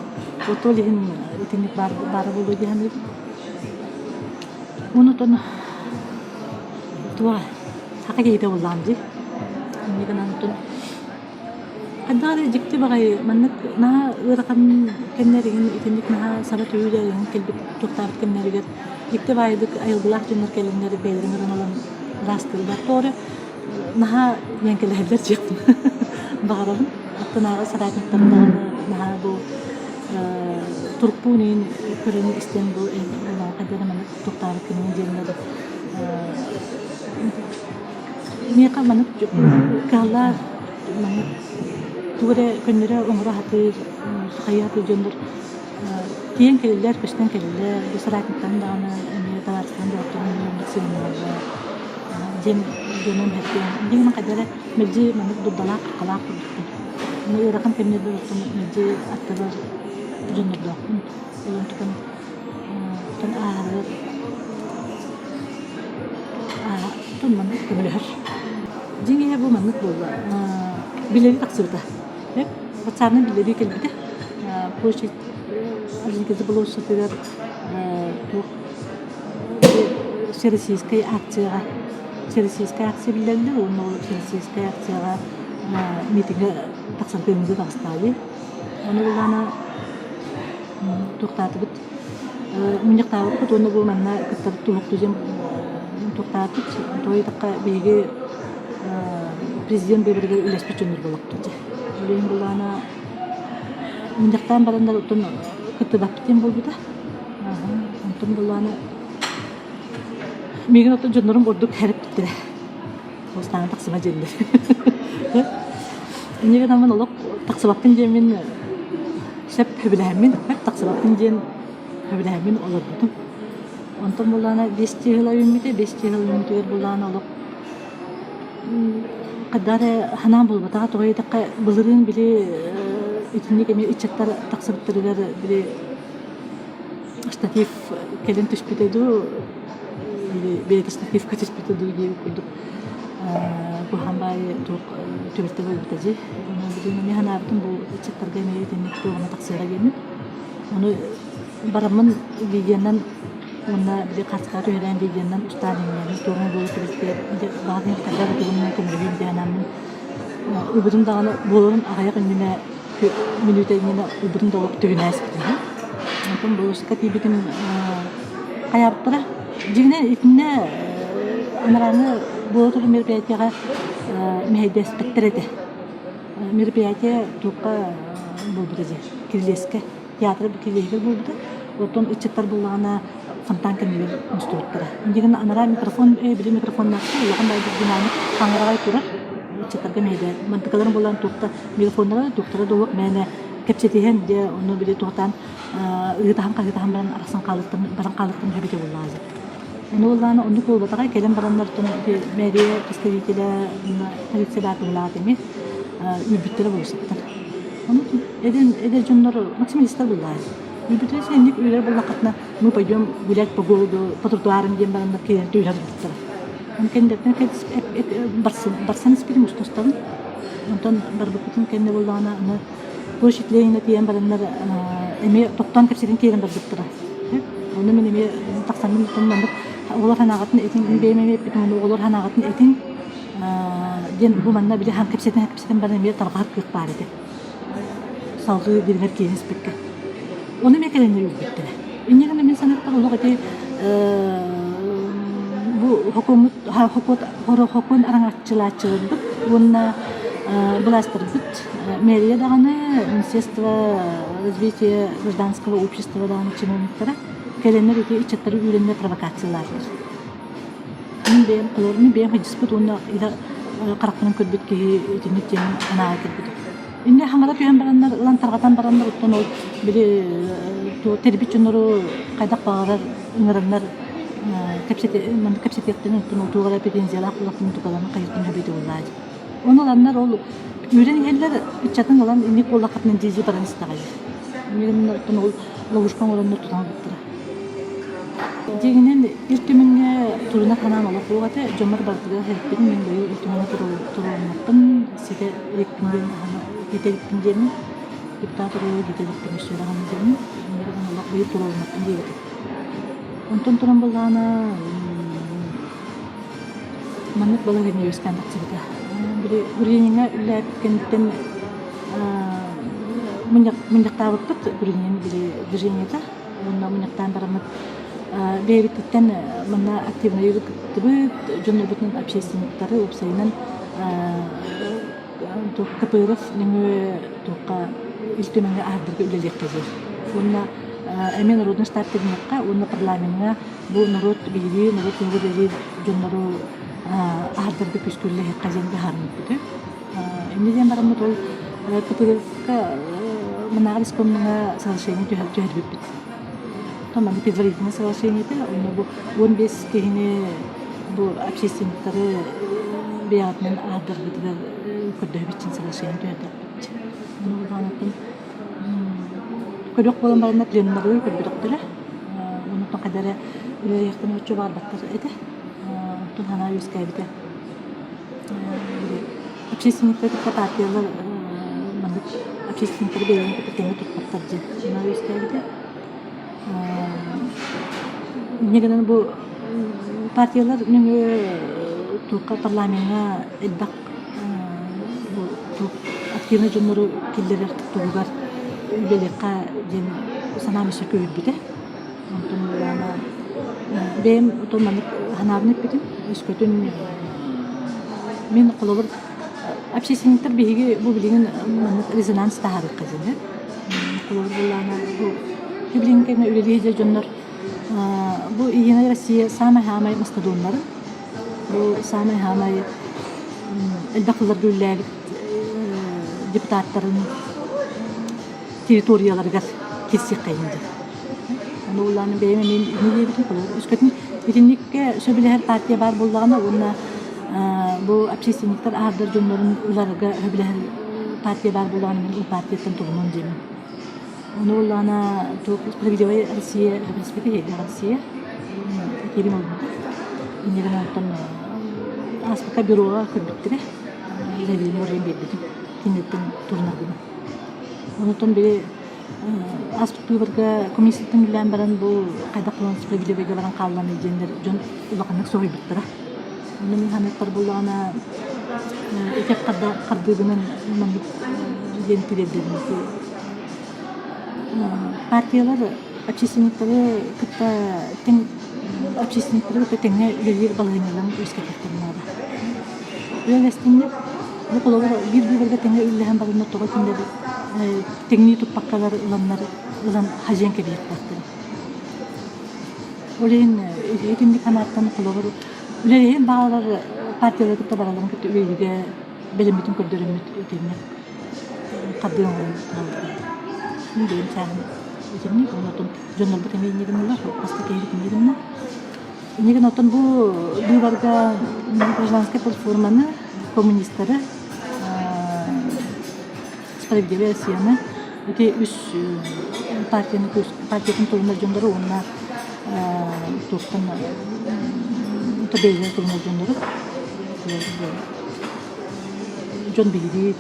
Вот ол иһин итинник баар баара буолуо дии саныыбын. Онутун туох саха киһитэ буоллаҕым дии. Инньэ гынан оттон хайдах эрэ дьикти баҕайы маннык наһаа ыарахан кэмнэр иһин итинник наһаа саба түһүүлэр иһин кэлбит туохтаабыт кэмнэригэр дьикти баайдык айылгылаах дьоннор кэлэннэр бэйэлэрин ыран ылан ыраастыыллар. Тоҕо эрэ наһаа диэн кэлэһэллэр диэхпин баҕарабын. Аттынааҕы соратниктарым даҕаны наһаа бу турукпун иһин көрөн истэн бу хайдах эрэ маннык туохтаабыт кэмҥэ диэннэр миэхэ маннык кыһаллаах маннык тугу эрэ көннөрө оҥоро сатыыр хайыы сатыыр дьоннор тиийэн кэлэллэр, көстөн кэлэллэр, бу соратниктарым даҕаны эмиэ табаарыстарым доҕотторум эмиэ оннук сыһыаннаһаллар диэн дьонум эттиэн дьиҥинэн хайдах эрэ мэлдьи маннык дурдалаах-хаххалаах курдукпун. Ыарахан кэмнэрбэр оттон мэлдьи аттыбар дьоннордоохпун. Ол онтукам оттон ааһарыгар оттон маннык көмөлөһөр. Дьиҥ иһэ бу маннык буолла. Билэри тахсыбыта. Пацаны биллэрии кэлбитэ. Площадь Орджоникидзе площадыгар туох всероссийскай акцияҕа всероссийскай акция биллэрдэ уонна ол всероссийскай акцияҕа митиҥҥэ тахсан көҥүлгэ таҕыстаҕа Ону буллаҕына туохтаатыбыт мунньахтаабыппыт уонна бу манна кыттабыт туһукту диэн туохтаатыбыт тоҕо диэтэххэ биһиги президент быыбарыгар үлэспит дьоннор буоллахпыт дии. Билигин буллаҕына мунньахтаан бараннар оттон кыттыбаппыт диэн буолбута. Онтон буллаҕына миигин оттон дьоннорум ордук хэрэппиттэрэ. Холустаана тахсыма дииллэр. Инньэ гынан олох тахсыбаппын диэммин сөп сөбүлэһэммин, тахсыбаппын диэн сөбүлэһэммин олорбутум. Онтон буллаҕына биэс чыыһыла үүммүтэ, биэс чыыһыла үүммүтүгэр буллаҕына олох хайдах эрэ санаам буолбатаҕа, тоҕо диэтэххэ былырыын били итинник эмиэ ыччаттар тахсыбыттарыгар били штатив кэлин түспүтэ дуу или бэйэтэ штативка түспүтэ дуу диэбит курдук куһаҕан баайы туох түбэлтэ буолбута дии. Ону билигин эмиэ санаабытым бу ыччаттарга эмиэ итинник туоҕуна тахсыаҕа диэммин. Ону бараммын видеонан уонна били хаска түһэрэн видеонан устаан иҥнэбин туоҕуна буолар түбэлтэ баҕар хайдах тугунан көмөлөһүөм диэн анааммын ылбытым даҕаны буоларын аҕыйах иннинэ мүнүүтэ иннинэ ылбытым да олох түһүнээспитим. Онтон болуоссакка тиийбитим хайаабыттара. Дьиҥинэн итиннэ анарааҥҥы буола турар мероприятиеҕа мэһэйдэспэттэр этэ. Мероприятие туохха буолбута дии, кирилиэскэ театр кирилиэһигэр буолбута. Оттон ыччаттар буоллаҕына фонтан кэннигэр мустубуттара. Дьиҥинэн анараа микрофон, били микрофоннаахтар улахан баайдык динамик хаҥыраҕай турар ыччаттарга мэһэйдэ. Мантыкаларын буолан туохта микрофоннара туохтара да олох мээнэ кэпсэтиһэн дьэ ону били туохтаан ыытаһан-хаһыытаһан баран арахсан хаалыттан баран хаалыттан үһү эбитэ буоллаҕа. Ону буоллаҕына оннук буолбатаҕа кэлэн бараннар мэрия представителэ полиция баатылаах ини үүрбүттэрэ буолсуттар. Ону эдэр, эдэр дьоннор максималистар буоллаҕа. Үүрбүтүн синник үүрэр буоллаххытына мы пойдем гулять по городу по тротуарам диэн бараннар киирэн түүрэ сылдьыбыттара. Ону кэнниттэн барсан барсан испитим устустабын. Онтон барбыппытын кэннэ буоллаҕына аны площадь Ленина тиийэн бараннар эмиэ тохтоон кэпсэтин киирэн барбыттара. Ону мин эмиэ тахсаммын маннык оҕолор санааҕытын этиҥ бэйэм эмиэ эппитим ону оҕолор санааҕытын этиҥ диэн бу манна били кэпсэтэн кэпсэтэн баран эмиэ тарҕаһар кыах баар этэ. Салгыы дириҥэр киирэн испиккэ. Ону эмиэ кэлэннэр үүрбүттэрэ. Инньэ гынан мин санаатахпар олох ити бу хокуоммут хокуон араҥаччылааччыларбыт уонна былаастарбыт мэрия даҕаны Министерство развития гражданского общества даҕаны чиновниктара кэлэннэр ити ыччаттары үүрэннэр провокациялаатылар. Мин бэйэм мин бэйэм хайдыспыт уонна харахпынан көрбүт киһи итинник диэн санааҕа кэлбитим. Инньэ хаҥара түһэн бараннар, ылан тарҕатан бараннар, оттон ол били тэрбит дьоннору хайдах баҕарар ыҥыраннар кэпсэтиэхтэрин оттон ол туох эрэ претензиялаах буоллахтарын тукаларын хайыахтарын сөбүй буоллаа дии. Ону ыланнар ол үүрэн иһэллэр ыччатын ылан инник буоллаххытына дии баран истэҕэй. Инньэ оттон ол ловушка оҥороннор тутан ылбыттара. Дьиҥинэн Ил Түмэҥҥэ туруна санаам олох суох этэ. Дьоммор барытыгар эппитим, мин быйыл Ил Түмэҥҥэ туруоруммаппын, ситэ иликпин диэн ситэ иликпин диэммин, депутат оруолу ситэ иликпин өссө даҕаны диэммин, олох быйыл туруоруммаппын диэбитим. Онтон туран буоллаҕына маннык балаһыанньа үөскээн тахсыбыта. Били Гурьяниҥҥа үлэлээбит кэнниттэн мунньахтаабыппыт Гурьянин били движениета уонна мунньахтаан бараммыт бэйэбититтэн манна активнай кыттыбыт дьоннорбутун общественниктары уопсайынан КПРФ нөҥүө туохха Ил Түмэҥҥэ аһардарга үлэлиэххэ диэн. Уонна эмиэ народный штаб тэрийиэххэ уонна парламеҥҥа бу норуот биһиги норуот туһугар үлэлиир дьоннору аһардарга күүскэ үлэлэһиэххэ диэн быһаарыммыппыт. Инньэ диэн бараммыт ол КПРФ-ка манааҕар исполнеҥҥа соглашение түһэрбиппит. Манна предварительное соглашение этэ, онно бу 15 киһини бу общественниктары бэйэҕитинэн аһардаргытыгар көрдөһөбүт диэн соглашение түһэрдэхпит. Ону улаанаттан көрүөх буолан бараннар пленумнары көрбөтөхтөрө. Онуттан хайда эрэ үлэлиэхтэн оччо баҕарбаттар этэ. Онтон санаа үөскээбитэ. Общественниктар кытта партиялар маннык общественниктары бэйэлэрин кытта тэҥҥэ туппаттар диэн санаа үөскээбитэ. Инньэ гынан бу партиялар нөҥүө туохха парламеҥҥа элбэх бу туох активнай дьоннору киллэрэр туһугар үлэлиэххэ диэн санаам өссө күүһүрбүтэ. Онтон былаана бэйэм отон маннык санаабын эппитим. Өскөтүн мин холобур общественниктар биһиги бу билигин маннык резонанс таһаарыахха диэн холобур былаана бу билигин кэмҥэ үлэлии сылдьар дьоннор бу Единая Россия саамай-саамай мастодоннарын бу саамай-саамай элбэх сылларга үлэлээбит депутаттарын территорияларыгар кирсиэххэйин диэн. Ону улааны бэйэм эмиэ инньэ диэбитим холобур өскөтүн итинниккэ сөбүлэһэр партия баар буоллаҕына уонна бу общественниктар аһардар дьоннорун ыларга сөбүлэһэр партия баар буоллаҕына мин ол партияттан туһунуом диэмин. Ону улаана туох Справедливая Россия сөбүлэспитэ Эйэлээх Россия этиибин ылбыта. Инньэ гынан оттон ааспыкка бюроҕа көрбүттэрэ заявление оруйан биэрбитим кинилэртэн турунарбын. Онтон били ааспыт быыбарга комиссияттан үлэлээн баран бу хайдах буолан справедливайга баран хаалланый диэннэр дьон улаханнык соһуйбуттара. Онно мин саныахпар буоллаҕына ити хардыыбынан маннык диэн тириэрдэбин. Партиялар общественниктары кытта тэҥ общественниктары кытта тэҥҥэ үлэлиир балаһыанньаларын үөскэтиэхтэрин наада. Үлэлэстиннэр Бу холобур биир быыбарга тэҥҥэ үллэһэн бараннар тоҕо кинилэр тэҥнии туппаккалар ыланнар ылан хадьыйан кэбиһиэхтээхтэр. Ол иһин итинник санааттан холобур үлэлэһиэн баҕалар партиялары кытта баралларын кытта үлэлииргэ бэлэммитин көрдөрөммүт итинник хардыы оҥорон Мин бэйэм сааһым итинник оннотон дьоннорбут эмиэ инньэ гыннылар хас да киһибит инньэ гынна Иннигин оттон бу быыбарга гражданскай платформаны коммунистары Справедливая Россияны ити үс партияны партиятын турунар дьоннору уонна туохтан бэйэлэрин турунар дьоннору дьон биһириир,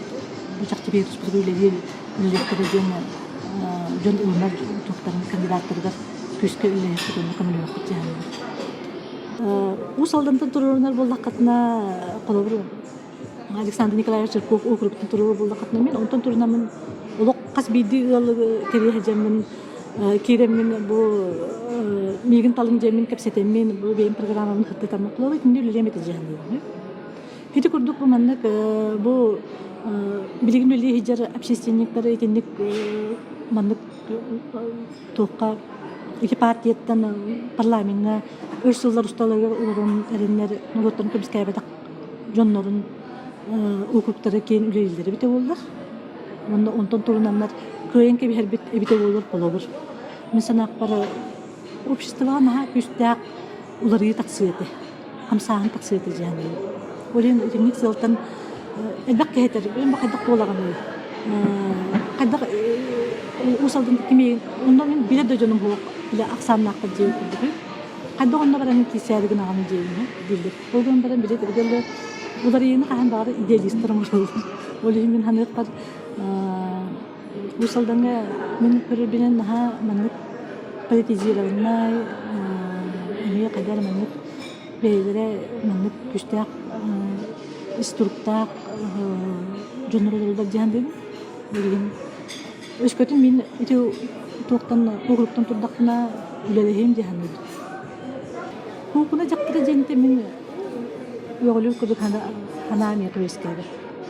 бу чахчы биһиги туспутугар үлэлиир үлэлиэхтэрэ диэн дьон ылынар туохтарын кандидаттарыгар күүскэ үлэлэһиэхпит уонна көмөлөһүөхпүт дьаһанныбыт. Уус Алдантан туруорунар буоллаххытына, холобур, Александр Николаевич Жирков округтан туруорар буоллаххытына, мин онтон турунаммын олох хас биирдии ыалы кэрийэ сылдьаммын киирэммин бу миигин талыҥ диэммин кэпсэтэммин бу бэйэм программабын сырдатаммын холобур итинник үлэлиэм этэ дьаһанныыбын. Ити курдук бу маннык бу билигин үлэлии сылдьар общественниктары итинник маннык туохха ити партияттан парламеҥҥа өр сыллар усталарыгар олорон эрэннэр норуоттарын көмүскээбэтэх дьоннорун округтара киэн үлэлииллэрэ эбитэ буоллар. Уонна онтон турунаннар кыайан кэбиһэрбит эбитэ буоллар холобур. Мин санаахпар обществоҕа наһаа күүстээх уларыйыы тахсыа этэ. Хамсааһын тахсыа этэ дьиһэн. Ол иһин итинник сыалтан элбэх киһи этэр, эн хайдах буолаҕыный? Хайдах Уус Алдан кимиин онно мин билэр да дьонум суох, бile ахсааннаахтар диэн курдук. Хайдах онно баран киирсээри гынаҕын диэбинэ дииллэр. Ол гынан баран били этэргэ уларыйыыны хаһан баҕар идеалистар оҥороллор. Ол иһин мин саныахпар Уус Алдаҥҥа мин көрөрбүнэн наһаа маннык политизированнай эмиэ хайдах эрэ маннык бэйэлэрэ маннык күүстээх ис туруктаах дьоннор олороллор диэн саныыбын. Билигин өскөтүн мин ити туохтан угуруктан турдахпына үлэлэһиэм дии саныыбын. Куукуна дьахтара диэнтэн мин үөҕүлүүр курдук санаа миэхэ үөскээбэт.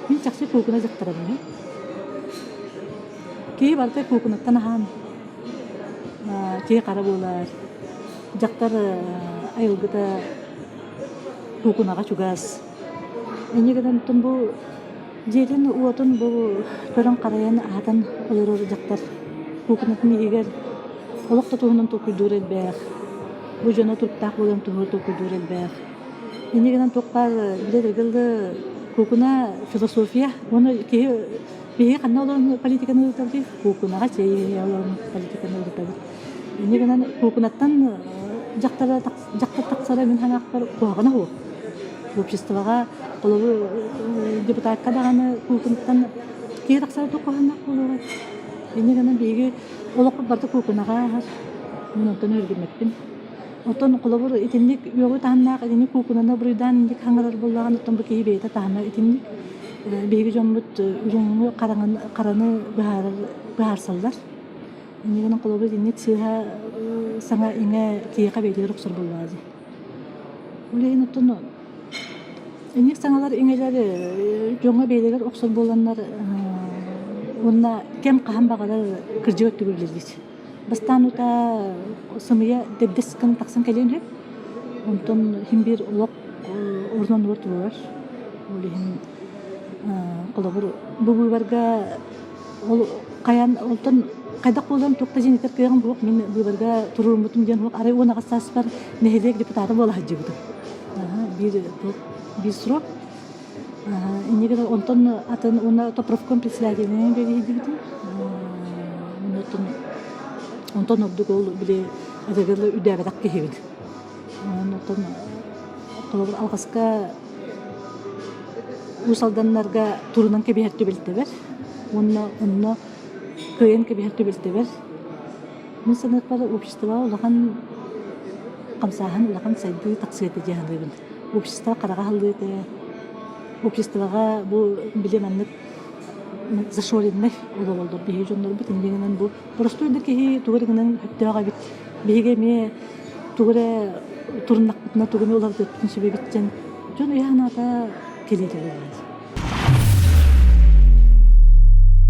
Мин чахчы куукуна дьахтарабын. Киһи барыта куукунаттан аһаан киһи хара буолар. Дьахтар айылгыта куукунаҕа чугас. Инньэ гынан оттон бу дьиэтин-уотун бу көрөн-харайан аһатан олорор дьахтар куукунатын иһигэр олох да туһунан толкуйдуур элбэх. Бу дьоно туруктаах буолан туһугар толкуйдуур элбэх. Инньэ гынан туох баар билэр эргэллэ куукуна философия уонна киһи биһиги ханна олорон политиканы ыытабытый? Куукунаҕа чэй иһэ олорон политиканы ыытабыт. Инньэ гынан куукунаттан дьахтара дьахтар тахсара мин санаахпар куһаҕана суох. Обществоҕа холобур депутакка даҕаны куукунаттан киһи тахсара туох куһаҕаннаах буолуоҕай? Инньэ гынан биһиги олохпут барыта куукунаҕа ааһар. Мин онтон өһүргэммэппин. Оттон холобур итинник үөҕүү таһымнаах итинник куукунаны буруйдаан инник хаҥарар буоллаҕына, оттон бу киһи бэйэтэ таһыма итинник. Биһиги дьоммут үрүҥү хараны быһаарар быһаарсаллар. Инньэ гынан холобур итинник сыыһа саҥа-иҥэ киһиэхэ бэйэтигэр охсор буоллаҕа дии. Ол иһин оттон инник саҥалар иҥэлэр дьоҥҥо бэйэлэригэр охсор буоланнар уонна кэм хаһан баҕарар кырдьык өттүгэр үлэлиир. Бастаан утаа сымыйа дэбдэс гына тахсан кэлиэн сөп. Онтон иһин биир олох орун оннугар туруорар. Ол иһин холобур бу быыбарга ол хайаан онтон хайдах буолан туох да дьиэн этэр кыаҕым суох. Мин быыбарга туруоруммутум диэн суох. Арай 18 сааспар нэһилиэк депутата буола сылдьыбытым. Биир биир срок. Инньэ гынан онтон атын уонна профком председателинэн үлэлиирбитим. Онтон онтон ордук ол били этэргэ үрдээбэтэх киһибин. Онтон холобур алҕаска Уус Алданнарга турунан кэбиһэр түбэлтэбэр уонна онно кыайан кэбиһэр түбэлтэбэр мин саныахпар обществоҕа улахан хамсааһын улахан сайдыы тахсыа этэ дии саныыбын. Общество хараҕа аһыллыа этэ. Обществоҕа бу били маннык зашореннай олороллор биһиги дьоннорбут инньэ гынан бу боростуой да киһи тугу эрэ гынан сөптөөх эбит. Биһиги эмиэ тугу эрэ туруннахпытына тугу эмэ уларытыахпытын сөп эбит диэн дьон өйө-санаата кэлиэ буоллаҕа.